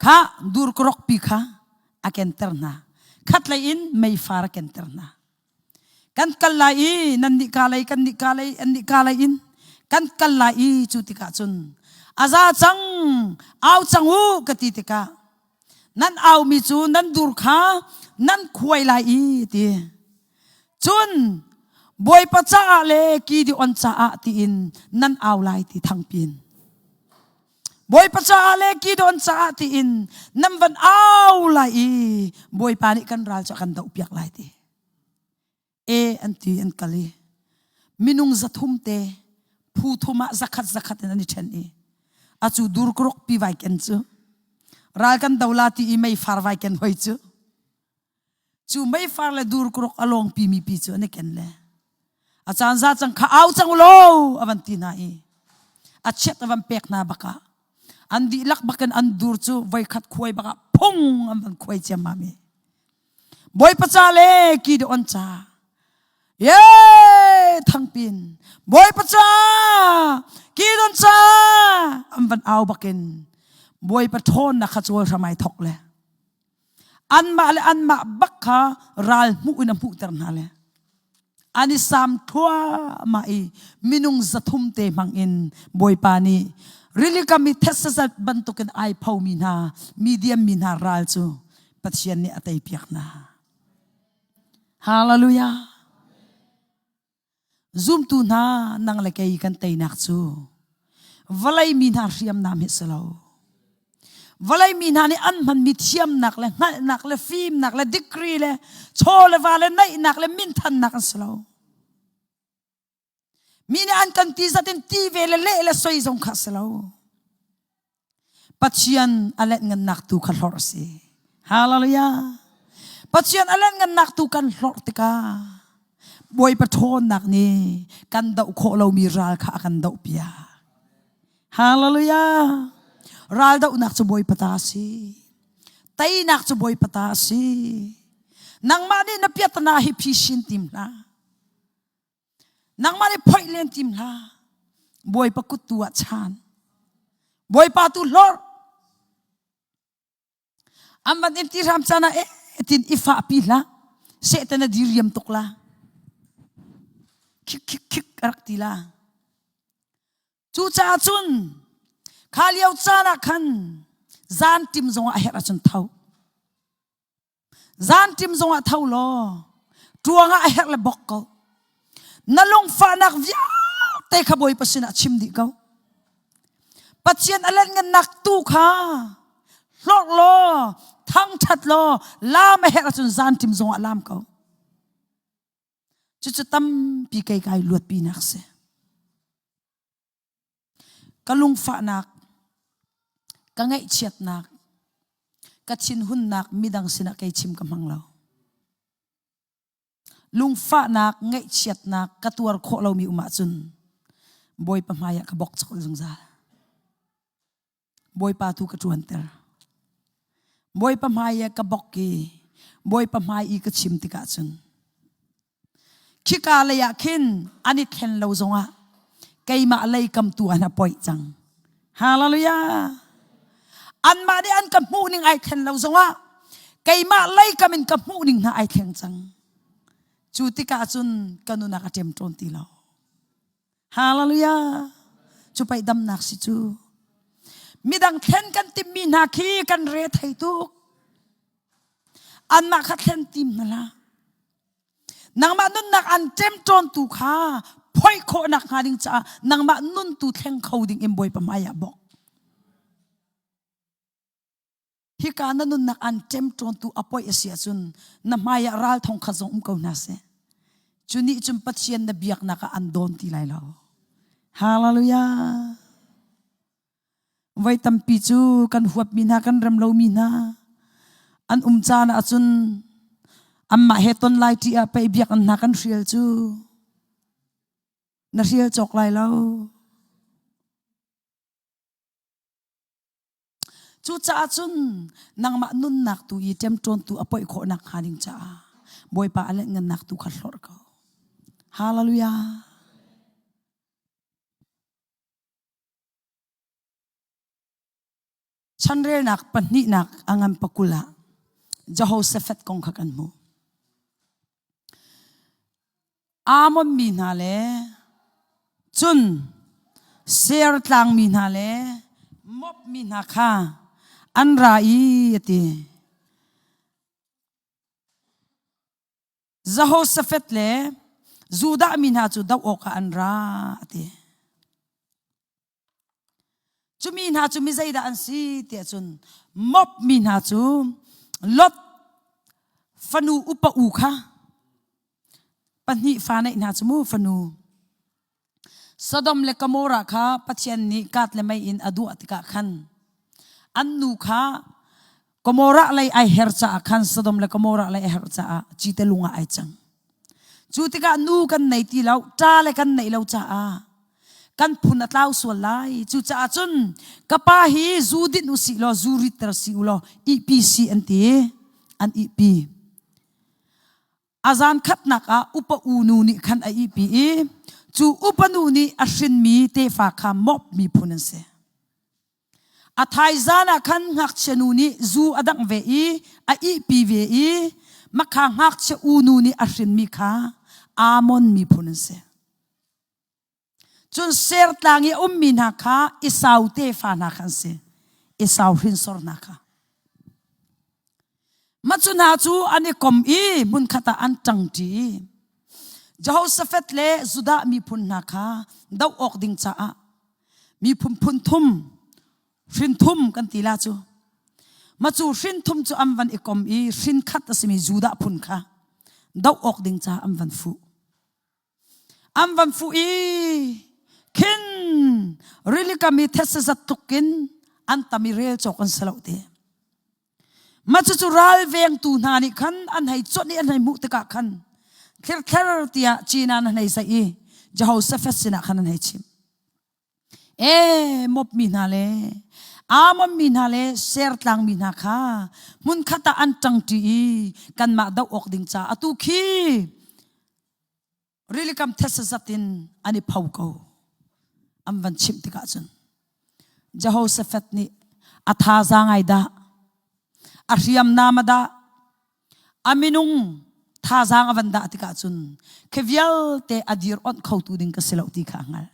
kha durkarok pi kha a kenter hna khatlei in meifar a kenter hna Kan kal lai i nan nih ka lei kan nih ka lei an nih ka lei in kan kal lai i cu tikah cun a za cang au cang u ka ti tikah nan aumi cu nan dur kha nan khuai lai i ti cun Bawipa caah le Gideon caah tiin nan au lai ti thangpin Bawipa caah le Gideon caah tiin nan van au lai i Bawipa nih kan ral cu a kan dohpiak lai ti. E an ti an kal i minung 300 te phu thum ah zakhat zakhat in an i ṭhen i acu durkuruk pi vai ken cu ral kan do la ti i meifar vai ken hoi cu cu meifar le durkuruk a lawng pi mi pi cu an i ken le a caan za cang kha au cang law a van ti hna i a chiat a van pek hna bakah an dihlak bakin an dur cu voikhat khuai bakah phung an van khuai ciammam i Bawipa ca le Gideon ca ye thangpin Bawipa ca Gideon ca an van au bakin Bawipa ṭhawnnak kha cawl hram ai thok le anmah le anmah bak kha ral hmuh in a hmuhter hna le an i sam thluahmah i minung 300 te hmang in Bawipa nih rilikam i thetsazat bantukin ai phomi hna Midian mi hna ral cu Pathian nih a teipiak hna. Hallelujah. Zumtu hna nang le kei kan teinak cu vawlei mi hna hriamnam hi si lo. Vawlei mi hna nih an hmanmi thiamnak le hngalhnak le fimnak le degree le chaw le va le neihnak le minthannak an si lo. Mi nih an kan ti zat in ti ve le leh le soi zong kha si lo. Pathian a let ngannak tu kha hlorh a si. Hallelujah. Pathian a lianhngannak tu kan hlorh tikah Bawipa ṭhawnnak nih kan doh khawh lomi ral kha a kan dohpiak. Hallelujah! Ral dohnak cu Bawipa ta a si. Teinak cu Bawipa ta a si. Nangmah nih na piatana hi phisin tim hlah. Nangmah nih phoih len tim hlah. Bawipa kut tu ah chan. Bawipa tu hlorh. An van in ti hram caan ah eh tin i fah pi hlah. Satan a diriam tuk la. Khik khik khik a rak ti la. Cucaah cun kha lio caan ah khan zan tim zongah a herh ahcun tho. Zanṭim zongah tho law ṭuang ah a herh le bok ko. Na lungfahnak vialte kha Bawipa sinah chim dih ko. Pathian a lengngannak tu kha hlorh law thangṭhat law laam a herh ahcun zanṭim zongah laam ko. Cucu tampi kei kai luatpinak si. Ka lungfahnak, ka ngaihchiatnak, ka thinhunnak midang sinah kei chim ka hmang lo. Lungfahnak, ngaihchiatnak ka tuar khawh lomi um ahcun Bawipa hmaiah ka bok cawk zungzal. Bawipa tu ka ṭuanter. Bawipa hmai i ka bok i Bawipa hmai i ka chim tikah cun khika lei ah khin an i thlen lo zongah keimah lei kam tu ah na poih cang. Hallelujah. Anmah nih an ka hmuh ning ai thlen lo zongah keimah lei kam in ka hmuh ning hna ai thleng cang. Cu tikah cun ka nunak a ṭem ṭawn ti lo. Hallelujah. Cu pei damnak si cu. Midang thlen kan timmi hna khi kan re thei tuk. Anmah kha thlen tim hna hlah. Nangmah nunnak an ṭemṭawn tu kha phoih khawhnak hnga ding caah nangmah nun tu thleng kho ding in Bawipa hmai ah bawk. Hika na nunnak an ṭemṭawntu a poih a si ahcun na hmaiah ral thong khat zong um ko hna seh. Cu nih cun Pathian na biaknak ah an dawn ti lai lo. Hallelujah. Voi tampi cu kan huatmi hna, kan rem lomi hna an um caan ahcun anmah he ton lai ṭih ah pei biakinn hna kan hrial cu. Na hrial cawk lai lo. Cucaah cun nangmah nunnak tu i ṭemṭawntu a poih khawh nakhnga ding caah Bawipa a lengngannak tu kha hlorh ko. Hallelujah. Chanrelnak pahnihnak a ngan pakul ah Jehoshaphat kong kha kan hmuh. Ammon mi hna le cun Seir tlangmi hna le Moab mi hna kha an ra i a ti. Jehoshaphat le Judah mi hna cu doh awkah an ra a ti. Cu mi hna cu mi zeidah an si tiah cun Moab mi hna cu Lot fanu upa u kha pahnih fa neih hna cu mu fanu Sodom le Gomorrah kha Pathian nih kat le mei in a duah tikah khan an nu kha Gomorrah lei ai her caah khan Sodom le Gomorrah lei a her caah cite lung ah ai cang. Cu tikah nu kan nei ti lo, ṭa le kan neih lo caah kan phun a tlau sual lai. Cucaah cun ka pa hi zu dinh u sih law zu ritter si u law ihpi si an ti. An ihpi. A zan khatnak ah upa u nu nih khan a ihpi i cu upa nu nih a hrinmi tefa kha Moab miphun an si. A thaizan ah khan ngakchia nu nih zu a dangh ve i a ihpi ve i makha ngakchia u nu nih a hrinmi kha Ammon miphun an si. Cun Seir tlang i a ummi hna kha Esau tefa hna kha an si. Esau hrinsor hna kha. Mah cu hna cu an i kom i hmunkhat ah an ṭangṭi. Jehoshaphat le Judah miphun hna kha doh awk ding caah miphun phun thum hrin thum kan ti la cu ma cu hrin thum cu an van i kom i hrin khat a simi Judah phun kha doh awk ding ca an van fuh an van fuh i khin rili kam i thetse zat tluk in an tam i rel cawk an si lo te. Mah cucu ralvengtu hna nih khan an hei cuanh i an hei hmuh tikah khan thlerthler tiah cinan an hei saih i Jehoshaphat sinah khan an hei chimh. E Moab mi hna le Ammon mi hna le Sertlang mi hna kha hmunkhat ah an ṭangṭi i kanmah doh awk ding ca atu khi rilikam thetse zat in an i pho ko an van chimh tikah cun Jehoshaphat nih a thazaang ai dah a hriamnam a dah a minung thazaang a van dah tikah cun khi vialte a dir onh khotu ding ka si lo ti kha a hngalh.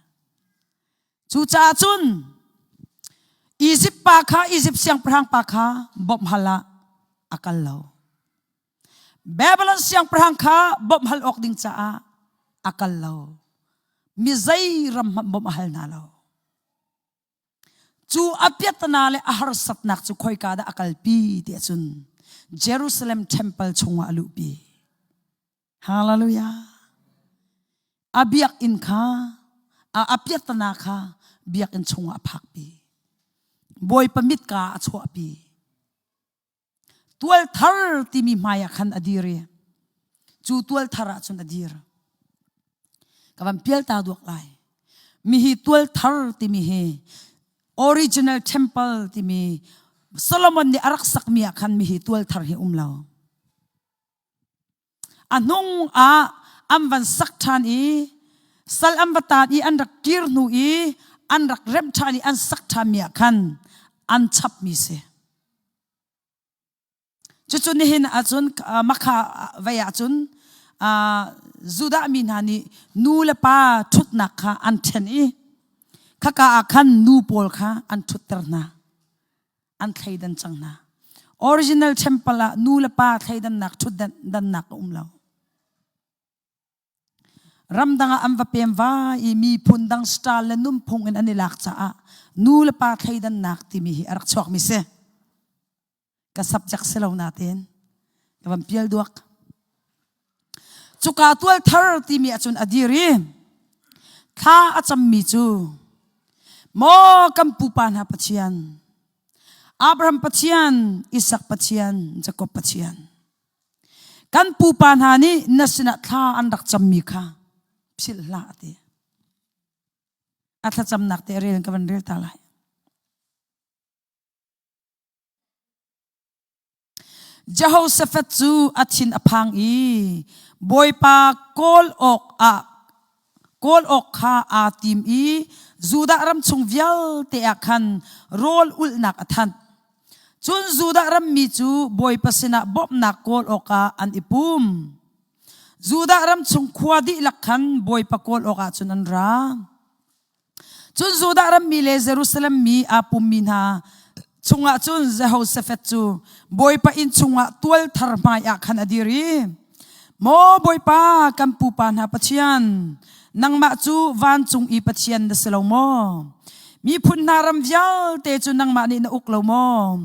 Cucaah cun Izipt pa kha Izipt siangpahrang pa kha bawmh hal ah a kal lo. Babylon siangpahrang kha bawmh hal awk ding caah a kal lo. Mi zei ram hmanh bawmh a hal hna lo. Cu a piatana le a harsatnak cu khoika dah a kalpi ti ahcun Jerusalem temple chungah a luhpi. Hallelujah. A biakinn kha a piatana kha biakinn chungah a phakpi. Bawipa mitka a chuahpi. Tual thar timi hmai ah khan a dir i cu tual thar ah cun a dir. Ka van pial ta duak lai. Mihi tual thar timi hi original temple timi Solomon nih a rak sakmi ah khan mihi tual thar hi um lo. A hnung ah an van sak ṭhan i sal an va taan i an rak kir hnu i an rak remh ṭhan i an sak ṭhanmi ah khan an chapmi si. Cucu nihin ahcun Makha vei ahcun Judah mi hna nih nu le pa ṭhutnak kha an ṭhen i khaka ah khan nu pawl kha an ṭhutter hna. An thleidan cang hna. Original temple ah nu le pa thleidannak ṭhutdannak a um lo. Ramdang ah an va pem va i miphun dang style le nunphung in an i lak caah nu le pa thleidannak timi hi a rak chuakmi si. Ka subject si lo natein ka van pial duak. Cuka tual thar timi ahcun a dir i thla a cammi cu maw kan pupa hna Pathian Abraham Pathian, Isak Pathian, Jakob Pathian Kan pupa hna nih na sinah thla an rak cammi kha philh hlah a ti. A thlacamnak te rel ka van rel ta lai. Jehoshaphat cu a thin a phang i Bawipa kawl awk ah kawl awk kha aa tim i Judah ram chung vialte ah khan rawl ulhnak a thanh. Cun Judah rammi cu Bawipa sinah bawmhnak kawl awkah an i pum. Judah ram chung khua dihlak khan Bawipa kawl awkah cun an ra. Cun Judah rammi le Jerusalem mi aa pummi hna chungah cun Jehoshaphat cu Bawipa inn chungah tual thar hmaiah khan a dir i, Maw Bawipa, kan pupa hna Pathian, nangmah cu vancung i Pathian na si lo maw? Miphun hna ram vialte cu nangmah nih na uk lo maw?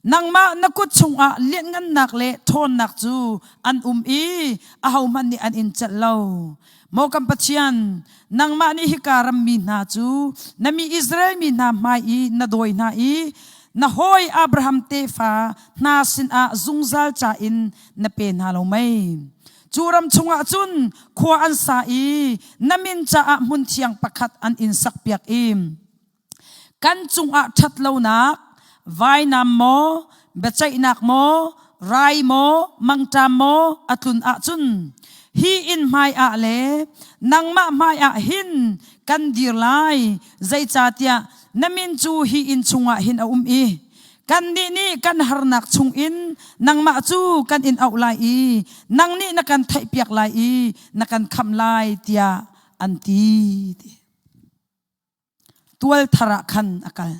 Nangmah na kut chungah lianhngannak le ṭhawnnak cu an um i ahohmanh nih an in celh lo. Maw kan Pathian, nangmah nih hika rammi hna cu na mi Israel mi hna hmai i na dawi hna i na hawi Abraham tefa hna sinah zungzal ca in na pe hna lo mei? Cu ram chungah cun khua an sa i na min caah hmunthiang pakhat an in sakpiak i kan cungah ṭhatlonak vainam maw, biaceihnak maw, rai maw, mangṭam maw a tlun ahcun hi inn hmaiah le nangmah hmaiah hin kan dir lai, zeicahtiah na min cu hi inn chungah hin a um i Kannih nih kan harnak chungin nangmah cu kan in auh lai i nang nih na kan theihpiak lai i na kan khamh lai tiah an ti. Tual thar ah khan a kal.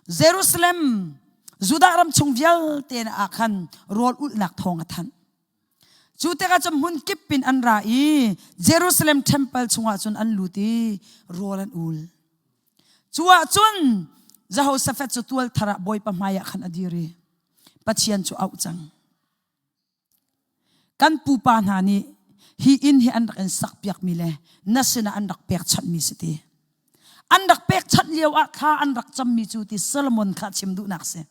Jerusalem, Judah ram chung vialte ah khan rawl ulhnak thawng a thanh. Cu tikah cun hmun kip in an ra i Jerusalem temple chungah cun an lut i rawl an ul. Cu ah cun Jehoshaphat cu tual thar ah Bawipa hmaiah khan a dir i Pathian cu auh cang. Kan pupa hna nih hi inn hi an rak in sakpiakmi le na sinah an rak pekchanhmi si ti. An rak pekchanh lio ah thla an rak cammi cu ti Solomon kha chim duhnak si.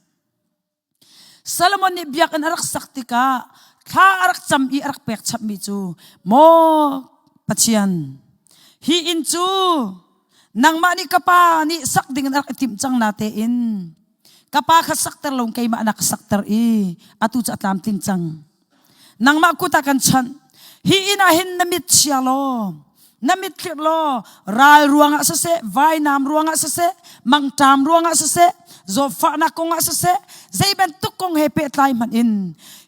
Solomon nih biakinn a rak sak tikah thla a rak cam i a rak pek chapmi cu maw Pathian hi inn cu nangmah nih ka pa nih sak ding in a rak i timh cang na tein ka pa kha sakter lo keimah na ka sakter i atu cu a tlamtling cang Nangmah kut ah kan chanh. Hi inn ah hin na mit chia law, na mit thlirh law, ral ruangah siseh, vainam ruangah siseh, mangṭam ruangah siseh, zawtfahnak kongah siseh, zei bantuk kong he pehtlai hmanh in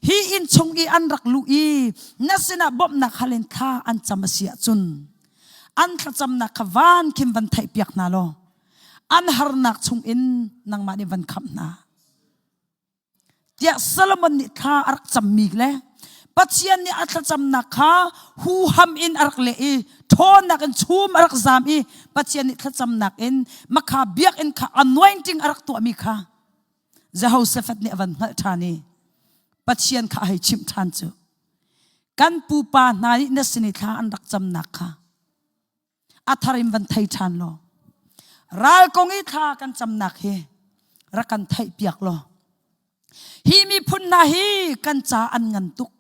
hi inn chung i an rak luh i na sinah bawmhnak hal in thla an cam a si ahcun an thlacamnak kha van khin van theihpiak hna law an harnak chungin nangmah nih van khamh hna. Tiah Solomon nih thla a rak cammi le Pathian nih a thlacamnak kha huham in a rak leh i ṭhawnnak in chum a rak zam i Pathian nih thlacamnak in makha biakinn kha anointing a rak tuahmi kha Jehoshaphat nih a van hngalh ṭhan i Pathian kha a hei chimh ṭhan cu kan pupa hna nih na sin i thla an rak camnak kha a thar in van thei ṭhan law ral kong i thla kan camnak hi rak kan theih piak law hi miphun hna hi kan ca an ngan tuk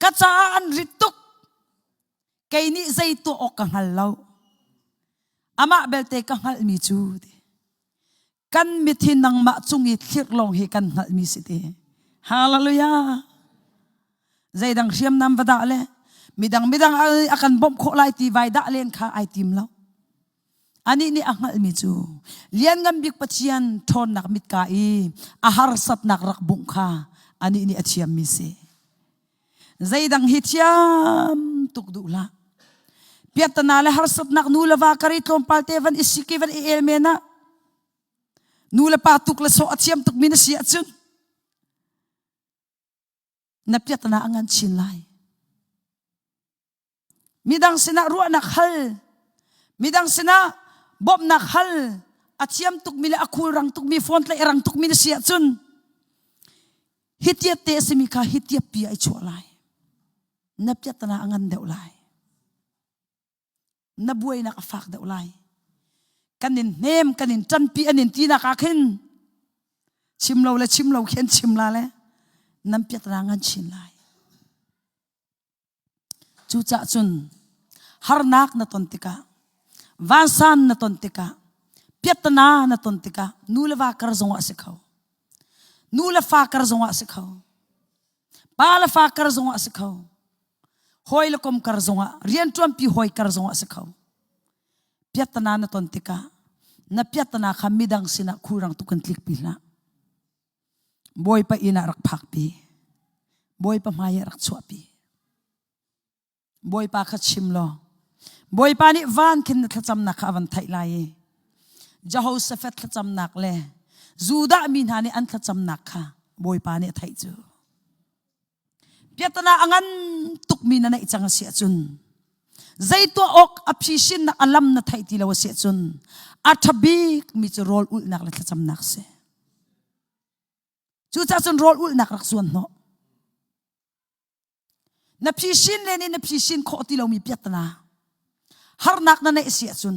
ka caah an rit tuk kei nih zei tuah awk ka hngal lo amah belte ka hngalhmi cu kan mit hi nangmah cung i thlirh lawng hi kan hngalhmi si ti hallelujah zeidang hriamnam va dah le midang midang a kan bawmh khawh lai ti vai dah len kha ai tim lo anih nih a hngalhmi cu lianngan bik Pathian ṭhawnnak mitka i a harsatnak rak bungh kha anih nih a thiammi si zeidang hi thiam tuk duh hlah piattana le harsatnak nu le va kari tlawmpal te van i sik i van i el men ah nu le pa tuk le sawh a thiam tuk mi na si ahcun na piattana a ngan chin lai midang sinah ruahnak hal midang sinah bawmhnak hal a thiam tukmi le a khulrang tukmi phone tlaih a rang tukmi na si ahcun hitiat te a simi kha hitiat pi ai chuah lai na piatana a ngan deuh lai na buainak a fak deuh lai kan in hnem kan in ṭanpi an in tinak ah khin chim lo le chim lo khin chim la le nan piatana ngan chin lai Cucah cun harnak na ton tikah, vansan na ton tikah, piattana na ton tikah nu le va kar zongah a si kho. Nu le fa kar zongah a si kho. Pa le fa kar zongah a si kho. Hawi le kom kar zongah, rianṭuanpi hawi kar zongah a si kho. Piattana na ton tikah na piattana kha midang sinah khulrang tuk in tlikpi hlah. Bawipa inn ah rak phakpi. Bawipa hmai ah rak chuahpi. Bawipa kha chim law Bawipa nih van khin na thlacamnak kha a van theih lai i Jehoshaphat thlacamnak le Judah mi hna nih an thlacamnak kha Bawipa nih a theih cu. Piatana a ngan tukmi na neih cang a si ahcun zei tuah awk a phisinnak a lam na theih ti lo a si ahcun a ṭha bikmi cu rawl ulhnak le thlacamnak si. Cucaah cun rawl ulhnak rak zuan hnawh. Na phisin len in na phisin khawh ti lomi piatana harnak na neih si ahcun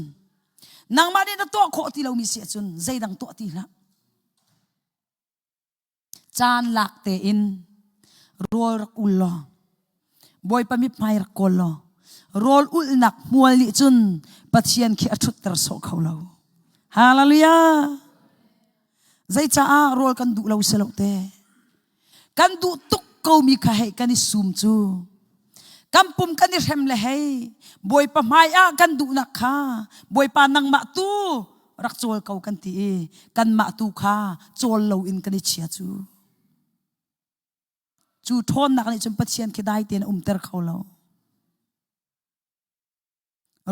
nangmah nih na tuah khawh ti lomi si ahcun zeidang tuah ti hlah. Caan lak tein rawl rak ul law Bawipa mithmai rak kawl law rawl ulhnak hmual nih cun Pathian khi a ṭhutter sawh kho lo. Hallelujah! Zeicaah rawl kan duh lo si lo te? Kan duh tuk komi kha hei kan i sum cu. Kan pum kan i hrem le hei Bawipa hmai ah kan duhnak kha Bawipa nangmah tu rak cawl ko kan ti i kanmah tu kha cawl loin kan i chia cu. Cu ṭhawnnak nih cun Pathian khi dai tein a umter kho lo.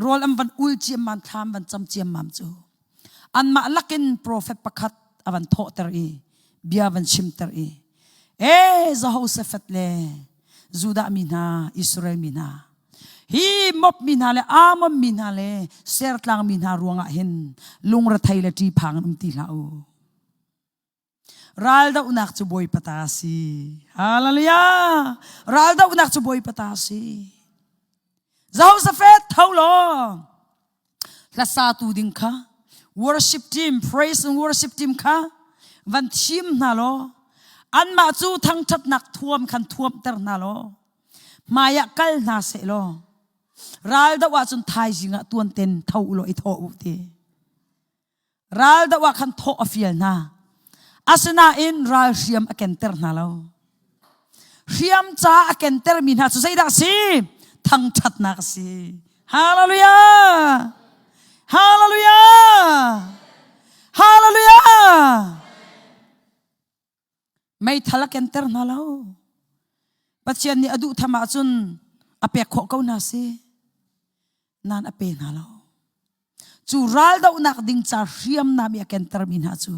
Rawl an van ul ciammam thlam van cam ciammam cu anmah lakin profet pakhat a van thawhter i bia van chimter i e Jehoshaphat le Judah mi hna Israel mi hna hi Moab mi hna le Ammon mi hna le Sertlang mi hna ruangah hin lungrethei le ṭihphang in um ti hlah u Raldohnak cu Bawipa ta a si. Hallelujah! Raldohnak cu Bawipa ta a si. Jehoshaphat tho law hlasatu ding kha worship team praise and worship team kha van thim hna law. Anmah cu thangṭhatnak thuam khan thuamter hna law hmaiah kal hna seh law ral doh ahcun thaizing ah tuanten tho u law i thawh u ti. Ral doh ah khan thawh a fial hna. Asinain ral hriam a kenter hna lo. Hriam ca a kentermi hna cu zeidah a si? Thangṭhatnak a si. Hallelujah! Hallelujah! Hallelujah! Meithal a kenter hna lo. Pathian nih a duh tham ahcun a pek khawh ko hna si. Nan a pe hna lo. Cu raldohnak ding ca hriamnam i a kentermi hna cu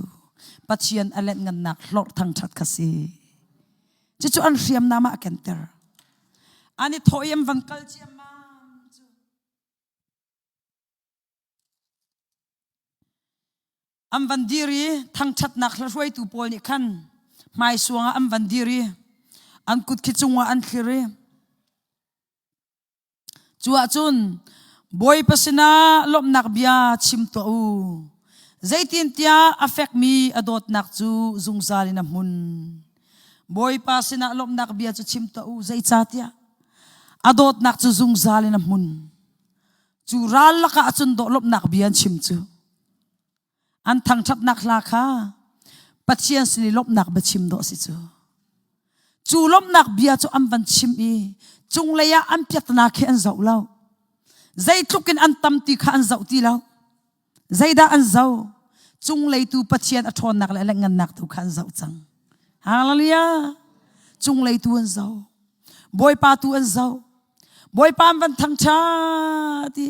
Pathian a lenhngannak hlorh thangṭhat kha si. Cucu an hriamnam ah a kenter. An i thawh i an van kal ciammam cu. An van dir i thangṭhatnak hla hruaitu pawl nih khan hmaisuang ah an van dir i an kut khi cungah an thlir i Cu ahcun Bawipa sinah lawmhnak bia chim tuah u. Zeitintiah a fekmi a dawtnak cu zungzal in a hmun. Bawipa sinah lawmhnak bia cu chim tuah u. Zeicahtiah a dawtnak cu zungzal in a hmun. Cu ral lakah cun dawh lawmhnak bia an chim cu. An thangṭhatnak hla kha Pathian sin i lawmhnak biachim dawh a si cu. Cu lawmhnak bia cu an van chim i cunglei ah an piatnak khi an zoh lo. Zeitluk in an tam ti kha an zoh ti lo. Zeidah an zoh? Cunglei tu Pathian a ṭhawnnak le a lengngannak tu kha an zoh cang. Hallelujah! Cunglei tu an zoh. Bawipa tu an zoh. Bawipa an van thangṭhat i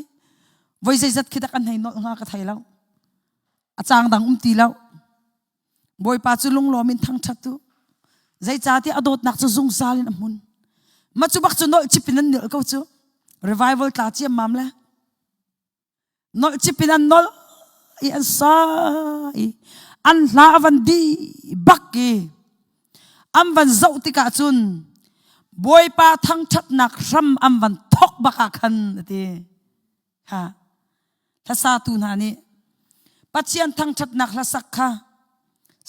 voi zeizat khi dak an hei nolh hnga ka thei lo a cang dang um ti lo bawipa cu lunglawm in thangṭhat tu zeicahtiah a dawtnak cu zungzal in a hmun ma cu bak cu nolh chip in an nolh ko cu revival tla ciammam le nolh chip in an nolh i an sa i an hla a van di bak i an van zoh tikah cun Bawipa thangṭhatnak hram an van thok bak ah khan a ti. Ha. Hlasatu hna nih Pathian thangṭhatnak hlasak kha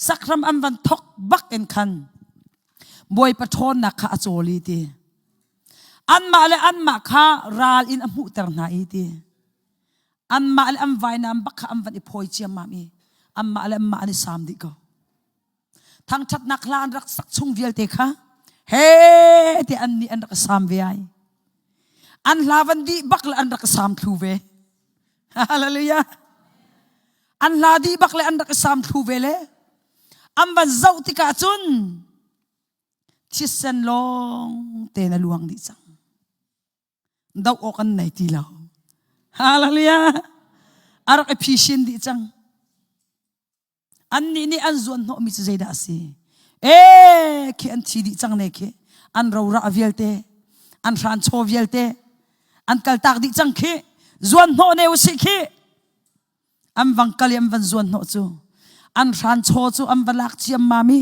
sakram an van thok bak in khan Bawipa ṭhawnnak kha a cawl i ti. Anmah le anmah kha ral in a hmuhter hna i ti. Anmah le an vainam bak kha an van i phawi ciammam i anmah le anmah an i saam dih ko. Thangṭhatnak hla an rak sak chung vialte kha he ti an nih an rak saam ve ai. An hla van dih bak le an rak saam thlu ve. Hallelujah. An hla dih bak le an rak saam thlu ve le an van zoh tikah cun thisen lawng te na luang dih cang. Doh awk an nei ti lo. Hallelujah. A rak i phisin dih cang. Annih nih an zuan hnawhmi cu zeidah a si? Ee, khi an thi dih cang ne khi. An rora vialte, an hranchaw vialte, an kaltak dih cang khi. Zuan hnawh ne usih khi. An vang kal i an van zuan hnawh cu. An hranchaw cu an va lak ciammam i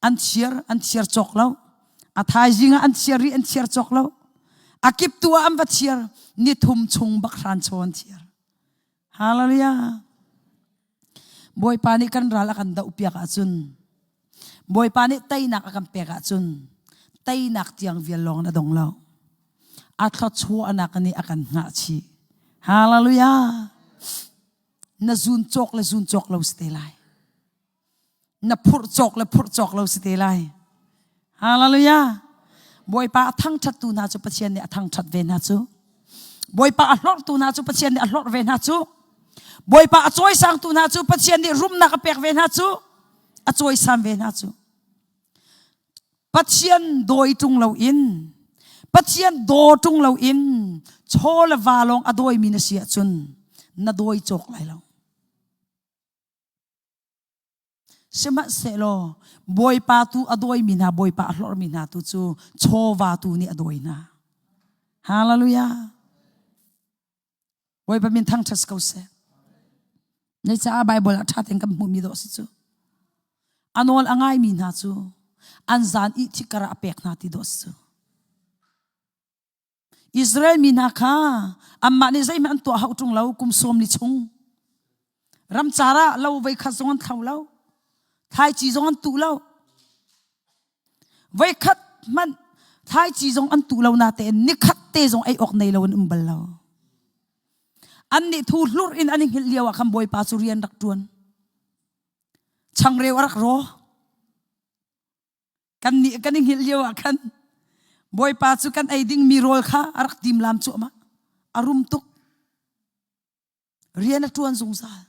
an thiar, an thiar cawk lo. A thaizing ah an thiar rih, an thiar cawk lo. A kip tu ah an va thiar. Ni thum chung bak hranchaw an thiar. Hallelujah. Bawipa nih kan ral a kan dohpiak ahcun Bawipa nih teinak a kan pek ahcun teinak tiang vial lawng na dong lo. A thluachuahnak nih a kan hngah chih. Hallelujah. Na zun cawk le zun cawk lo si te lai. Na phurh cawk le phurh cawk lo si te lai. Hallelujah. Bawipa a thangṭhattu hna cu Pathian nih a thangṭhat ve hna cu. Bawipa a hlorhtu hna cu Pathian nih a hlorh ve hna cu. Bawipa a cawisangtu hna cu Pathian nih rumnak a pek ve hna cu. A cawisan ve hna cu. Pathian dawi ṭung loin Pathian daw ṭung loin chaw le va lawng a dawimi na si ahcun na dawi cawk lai lo. Sihmanhsehlaw Bawipa tu a dawimi hna, Bawipa a hlorhmi hna tu cu chawva tu nih a dawi hna. Hallelujah. Bawipa min thangṭhat ko seh. Nei caah Bible ah ṭha tein kan hmuhmi dawh si cu. A nawl a ngaimi hna cu an zan ih thikar ah a pek hna ti dawh si cu. Israel mi hna kha anmah nih zeihmanh an tuah hau ṭung lo kum sawm li chung. Ramcar ah lo voi khat zong an thlo lo. Thlaici zong an tuh lo. Voikhat hmanh thlaici zong an tuh lo na tein nikhat te zong ei awk nei lo an um bal lo. An nih thu hlurh in an i hngilh lio ah khan Bawipa cu rian rak ṭuan. Changreu a rak raw. Kan nih kan i hngilh lio ah khan Bawipa cu kan ei dingmi rawl kha a rak timlam cuahmah. A rum tuk. Rian a ṭuan zungzal.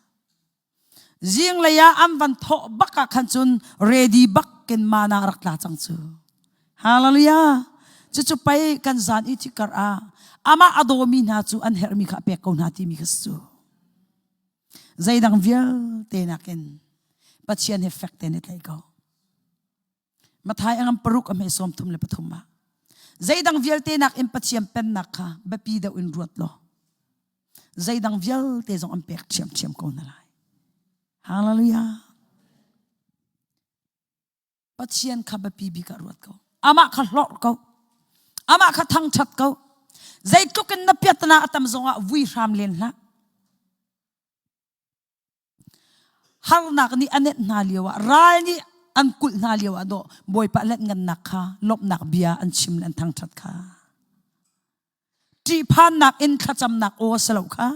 Zinglei ah an van thawh bak ah khan cun ready bak kin mana rak tla cang cu. Hallelujah. Cucu pei kan zan i thikar ah amah a dawmi hna cu an herhmi kha a pek ko hna timi kha si cu. Zeidang vialte nakin Pathian he fek tein i tlaih ko. Mathai a ngam paruk a hme sawm thum le pathum ah zeidang vialte nakin Pathian pennak kha biapi deuh in ruat law zeidang vialte zong an pek ṭhiamṭhiam ko hna lai. Hallelujah. Pathian kha biapi bik ah ruat ko. Amah kha hlorh ko. Amah kha thangṭhat ko. Zeitluk in na piatana a tam zongah vui hram len hlah. Harnak nih a nenh hna lioah ral nih an kulh hna lioah dawh Bawipa let ngannak kha lawmhnak bia an chim le an thangṭhat kha. Ṭihphannak in thlacamnak aw a si lo kha.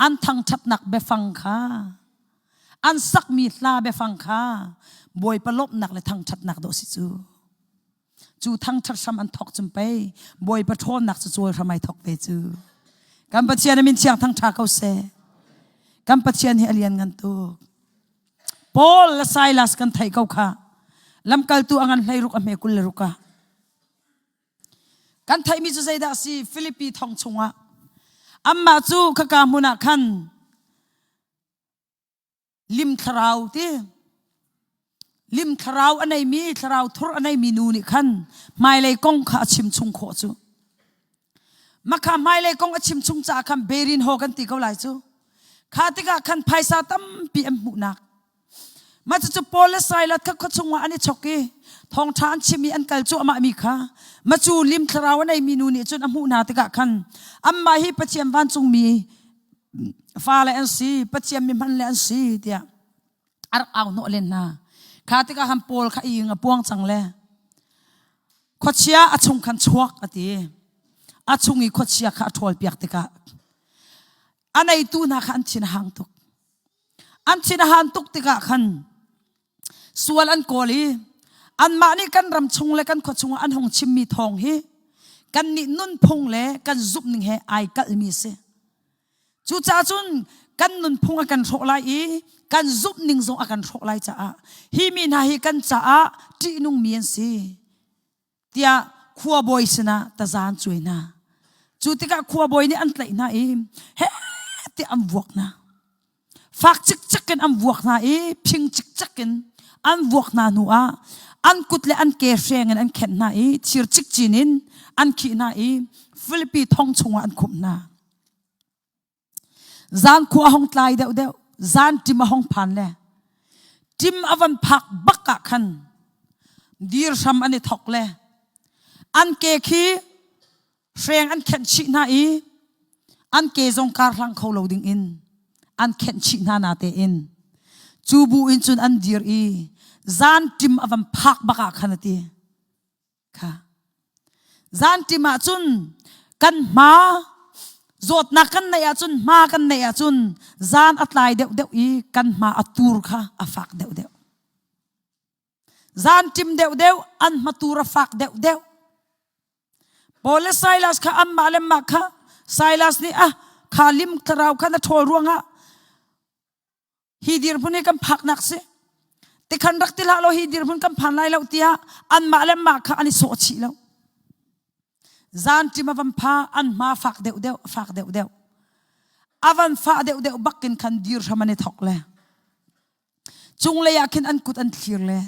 An thangṭhatnak biafang kha an sakmi hla biafang kha Bawipa lawmhnak le thangṭhatnak dawh si cu. Cu thangṭhat hram an thawk cun pei Bawipa ṭhawnnak cu cawl hram ai thawk ve cu. Kan Pathian a min thiang thangṭha ko seh. Kan Pathian hi a lian ngan tuk. Paul le Silas kan theih ko kha. Lamkaltu a ngan hlei ruk a hme 20 le ruk ah. Kan theihmi cu zeidah a si? Filipi thong chungah. Amah cu khaka hmun ah khan lim thlarau ti lim thlarau a neimi thlarau thur a neimi nu nih khan hmailei kong kha a chim chung khawh cu makha hmailei kong a chim chung caah khan berin ho kan ti ko lai cu kha tikah khan phaisa tampi an hmuhnak mah cucu Paul le Silas kha khua chungah an i chok i thawngṭha an chim i an kal cuahmah mi kha macu lim thlarau a neimi nu nih cun a hmuh hna tikah khan anmah hi Pathian vancungmi fale an si Pathian mi hman le an si tiah a rak au hnawh len hna kha tikah khan Paul kha ing a puang cang le khuachia a chung khan chuak a ti a chung i khuachia kha a ṭhawl piak tikah a neitu hna kha an thin a hang tuk an thin a han tuk tikah khan sual an kawl i anmah nih kan ram chung le kan khua chungah an hung chimmi thawng hi kannih nunphung le kan zumhning he ai kalhmi a si. Cucaah cun kan nunphung a kan hrawh lai i kan zumhning zong a kan hrawh lai caah hi mi hna hi kan caah ṭihnungmi an si tiah khuabawi sinah taza an cuai hna. Cu tikah khuabawi nih an tlaih hna i heh tiah an vuak hna. Fak cikcek in an vuak hna i phing cikcek in an vuak hna hnu ah an kut le an ke hreng in an khenh hna i thir cikcin in an khih hna i Filipi thong chungah an khumh hna. Zan khua a hong tlai deuhdeuh, zan ṭim a hong phan le ṭim a van phak bak ah khan dir hram an i thok le an ke khi hreng an khenh chih hna i an ke zong kar hlang kho lo ding in an khenh chih hna na tein cu bu in cun an dir i zan ṭim a van phak bak ah khan a ti. Kha. Zanṭim ahcun kan hma zawtnak kan neih ahcun hma kan neih ahcun zan a tlai deuhdeuh i kan hma a tur kha a fak deuhdeuh. Zanṭim deuhdeuh an hmatur a fak deuhdeuh. Paul le Silas kha anmah le mah kha Silas nih ah kha lim thlarau kha na ṭhawl ruangah hi dirhmun hi kan phaknak si tikhan rak ti hlah law hi dirhmun kan phan lai lo tiah anmah le mah kha an i sawh chih lo zan ṭim a van pha an hma fak deuh deuh fak deuh deuh a van fah deuh deuh bakin khan dir hram an i thok le cunglei ah khin an kut an thlir le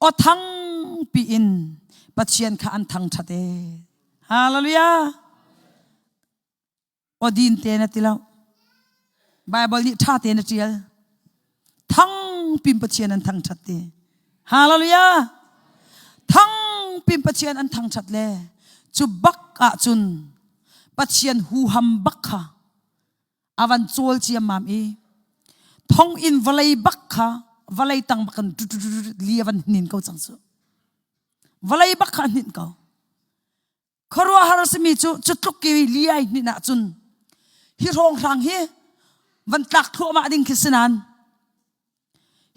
aw thang piin Pathian kha an thangṭhat e hallelujah Awdin te na ti lo. Bible nih ṭha tein a ṭial. Thangpin Pathian an thangṭhat ti. Hallelujah! Thangpin Pathian an thangṭhat le cu bak ahcun Pathian huham bak kha a van cawl ciammam i thonginn vawlei bak kha vawlei tang bak in li a van hnin ko cang cu. Vawlei bak kha a hninh ko. Khuaruahhar a simi cu cu tluk i li ai hninh ahcun hi hrawnghrang hi van tlak thluahmah ding khi si nain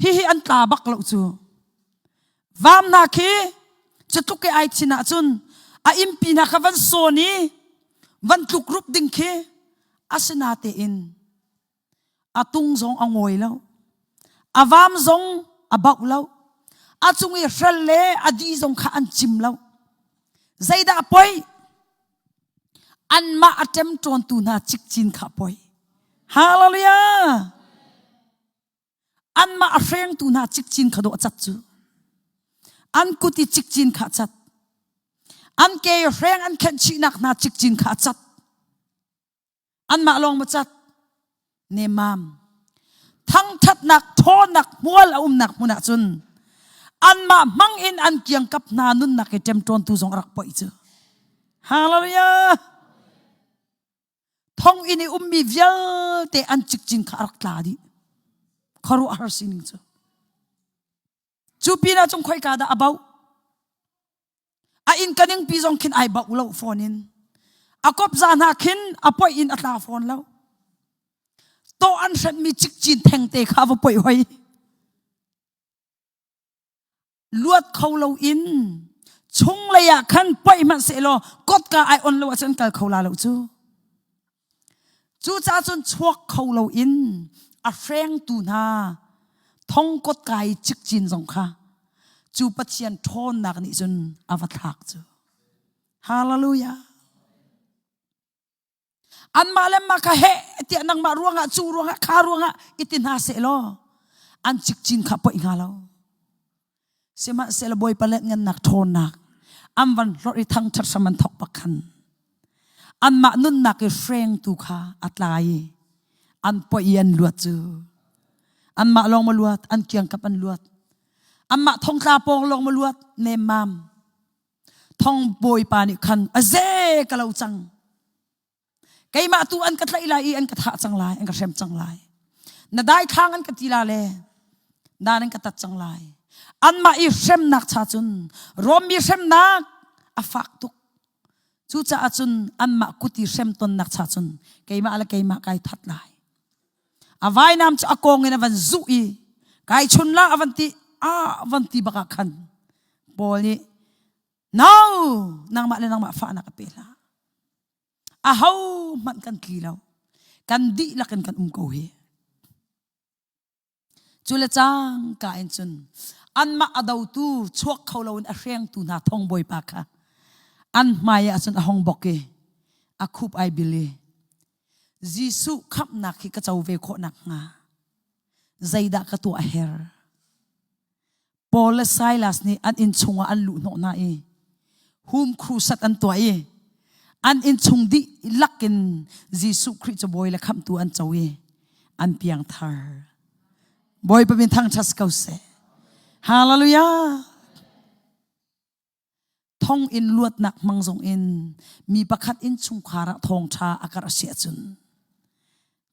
hihi an tla bak lo cu. Vam hna khi cu tluk i ai thin ahcun a innpi hna kha van sawn i van tluk rup ding khi asinatein A tung zong a ngawi lo. A vam zong a bauh lo. A cung i hrel le a di zong kha an cim lo. Zeidah poi? Anmah a ṭemṭawntu hna cikcin kha poi. Hallelujah! Anmah a hrengtu hna cikcin kha dawh cat cu. An kut i cikcin kha cat. An ke hreng an khenh chihnak hna cikcin kha cat. Anmah lawng ma cat nemmam. Thangthatnak ṭhawnnak hmual a umnak hmun ah cun anmah hmang in an kiangkap hna nunnak i ṭemṭawntu zong a rak poih cu. Hallelujah! Thonginn i ummi vialte an cikcin kha a rak tla dih. Khuaruahhar sining cu. Cu pinah cun khoika dah a bauh? A inn ka ningpi zong khin ai bauh lo fawn in. A kopza hna khin a poih in a tla fawn lo. Tawh an hrenhmi cikcin thengte kha va poih hoi. Luat kho lo in chunglei ah khan poih hmanh sehlaw kotka ai on lo ahcun kal kho la lo cu. Cucaah cun chuak kho loin a hrengtu hna thong kotka i cikcin zong kha cu Pathian ṭhawnnak nih cun a va thlak cu. Hallelujah. Anmah le mah kha heh tiah nangmah ruangah cu ruangah kha ruangah i ti hna seh law an cikcin kha poih hnga lo. Sihmanhsehlaw Bawipa let ngannak ṭhawnnak an van hlorh i thangṭhat hram an thawk bak khan anmah nunnak i hrengtu kha a tlai i an poih i an luat cu anmah lawng ma luat an kiangkap an luat anmah thongtla pawng lawng ma luat nemmam thong bawipa nih khan a ze ka lo cang Keimah tu an ka tlaih lai i an ka thah cang lai, an ka hrem cang lai. Na daithlang an ka ti la le dan an ka tat cang lai. Anmah i hremnak cha cun Rom mi hremnak a fak tuk. Cucaah cun anmah kut i hrem tonnak cha cun keimah le keimah kai that lai. A vainam cu a kong in a van zuh i kai chun la a van ti a van ti bak ah khan Paul nih No, nangmah le nangmah fahnak a pe hlah. Aho hmanh kan tli lo. Kan dihlak in kan um ko hi. Cu le cangka in cun anmah a dotu chuak kho loin a hrengtu hna thong bawipa kha an hmai ah cun a hong bok i a khup ai bil i Jesuh khamhnak hi ka co ve khawh nakhnga zeidah ka tuah a herh? Paul le Silas nih an inn chungah an luh hnawh hna i hum crusade an tuah i an inn chung dihlak in Jesuh Khrih cu Bawi le Khamhtu an co i an piang thar. Bawipa min thangṭhat ko seh. Hallelujah. Thong in luatnak hmang zong in mi pakhat inn chungkhar ah thawngṭha a karh a si ahcun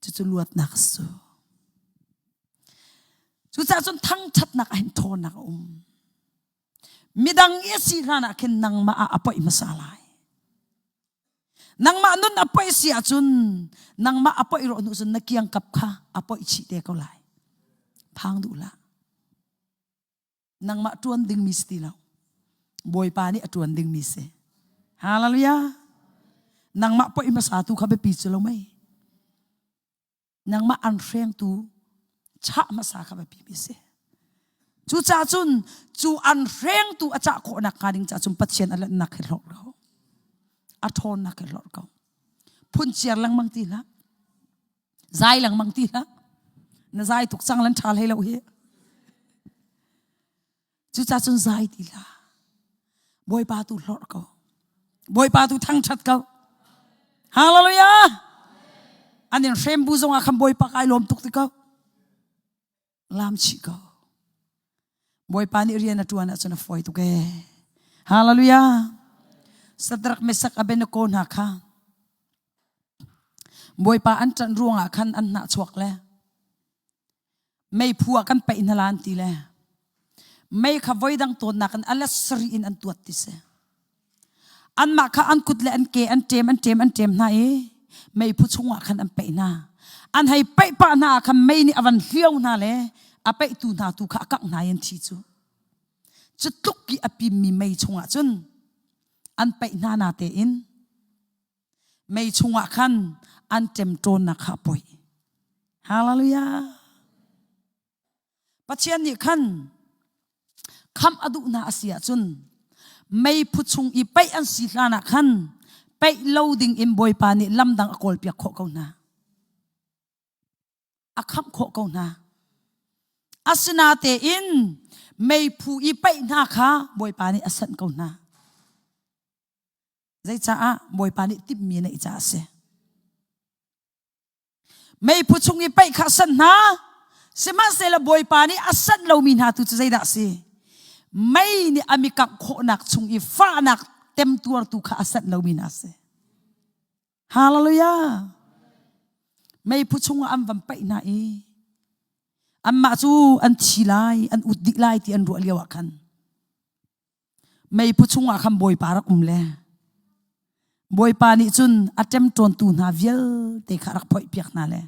cucu luatnak a si. Cucaah cun thangṭhatnak ah hin ṭhawnnak a um. Midang i a si hlan ah khin nangmah ah a poih hmasa lai. Nangmah nun a poih si ahcun nangmah a poih rawh hnu cun na kiangkap kha a poih chih te ko lai. Phang duh hlah. Nangmah ṭuan dingmi si ti lo. Bawipa nih a ṭuan dingmi si. Hallelujah. Nangmah poih hmasa tu kha biapi cu lo mei. Nangmah an hrengtu chah hmasa kha biapi mi si. Cucaah cun cu an hrengtu a cah khawhnak hnga ding caah cun Pathian a lanhnak hi hlorh ko. A ṭhawnnak hi hlorh ko. Phunciar lengmang ti hlah. Zai lengmang ti hlah. Na zai tuk cang lan ṭha hlei lo hi. Cucaah cun zai ti hlah. Bawipa tu hlorh ko. Bawipa tu thangṭhat ko. Hallelujah! An in hrem bu zongah khan Bawipa kai lawm tuk ti ko. Lam chih ko. Bawipa nih rian a ṭuan ahcun a fawi tuk ee. Hallelujah! Sadrak Mesak Abednego hna kha Bawipa an ṭanh ruangah khan an hnah chuak le meiphu ah kan paih hna la an ti le. Mei kha voidang tawnnak in a let sarih in an tuat ti si. Anmah kha an kut le an ke an ṭem an ṭem an ṭem hna i meiphu chungah khan an paih hna. An hei paih pah hna ah khan mei nih a van hlio hna le a paihtu hna tu kha a kangh hna i an thi cu. Cu tluk i a pimmi mei chungah cun an paih hna na tein mei chungah khan an ṭemṭawnnak kha a poih. Hallelujah. Pathian nih khan khamh a duh hna a si ahcun meiphu chung i paih an si hlan ah khan paih lo ding in Bawipa nih lamdang a kawlpiak khawh ko hna. A khamh khawh ko hna. Asinatein meiphu i paih hna kha Bawipa nih a sanh ko hna. Zeicaah Bawipa nih timhmi a neih caah a si. Meiphu chung i paih kha a sanh hna. Sihmanhsehlaw Bawipa nih a sanh lomi hna tu cu zeidah a si? Mei nih a mikangh khawhnak chung i fahnak temtuartu kha a sanh lomi hna a si. Hallelujah! Meiphu chungah an van paih hna i anmah cu an thi lai, an ut dih lai ti an ruah lio ah khan Meiphu chungah khan Bawipa rak um le Bawipa nih cun a ṭemṭawntu hna vialte kha a rak phoihpiak hna le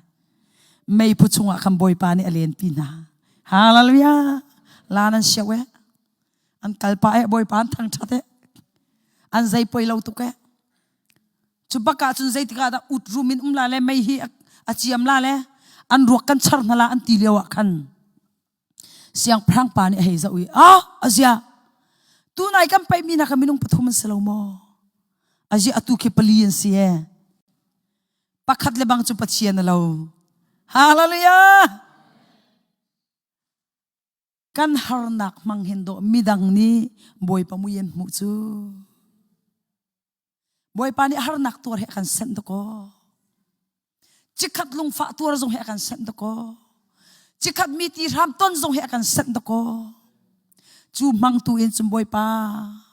meiphu chungah khan Bawipa nih a lenpi hna. Hallelujah! La nan siau eh. An kalpah eh Bawipa an thangṭhat eh. An zei poi lo tuk eh. Cu bak ah cun zeitik ah dah ut rum in um la le mei hi a ciam la le an ruak kan char hna la an ti lio ah khan Siangpahrang pa nih a hei zoh i, ah, azia, tunai kan paihmi hna kha minung pathum an si lo maw? Azia atu khi pali an si e. Pakhat le bang cu Pathian a lo. Hallelujah! Kan harnak hmang hin dawh midang nih Bawipa mui an hmuh cu. Bawipa nih harnak tuar he a kan senh dakaw. Cikhat lungfah tuar zong he a kan senh dakaw. Cikhat mi ti hram ton zong he a kan senh dakaw. Cu hmangtu in cun Bawipa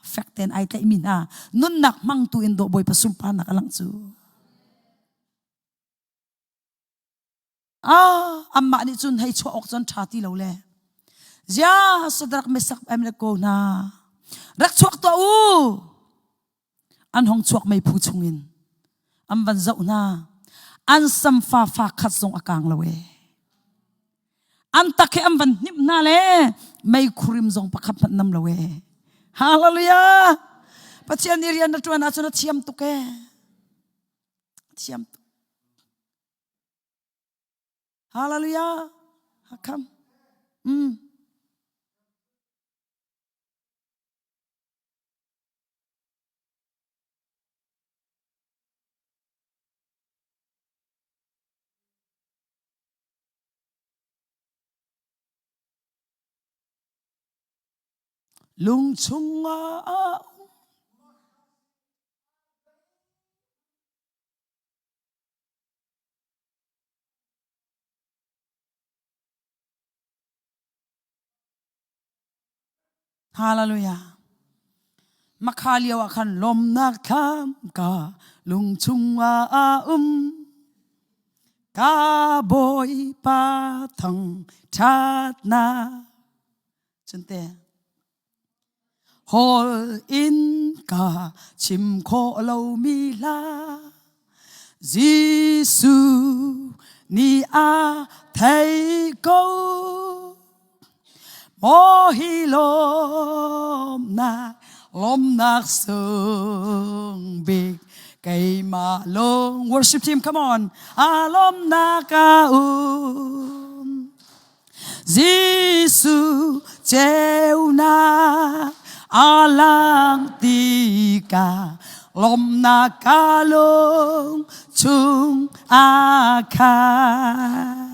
fek tein ai tlaihmi hna nunnak hmangtu in dawh Bawipa sunparnak a langh cu. Ah, amah nih cun hei chuah awk cun ṭha ti lo le. Zia Sadrak Mesak Abednego hna rak chuak tuah u. An hong chuak meiphu chungin an van zoh hna. An samfa fa khat zong a kang lo e. An tak he an van hnimh hna le meikhurim zong pakhat hmanh nam lo e. Hallelujah! Pathian nih rian na ṭuan ahcun a thiam tuk e. Thiam tuk. Hallelujah. Come. Mm. Lung chungah a um. Hallelujah. Makha lio ah khan lawmnak thlam ka lung chungah a um. Ka Bawipa thang ṭhatnak. Cunte. Hol in ka chim khawh lomi hla Jesuh nih a thei ko. Maw hi lawmnak, lawmnak sung bik keimah lung. Worship team, come on. A lawmnak a um. Jesuh ceunak a lang tikah lawmnak ka lung chung a khat.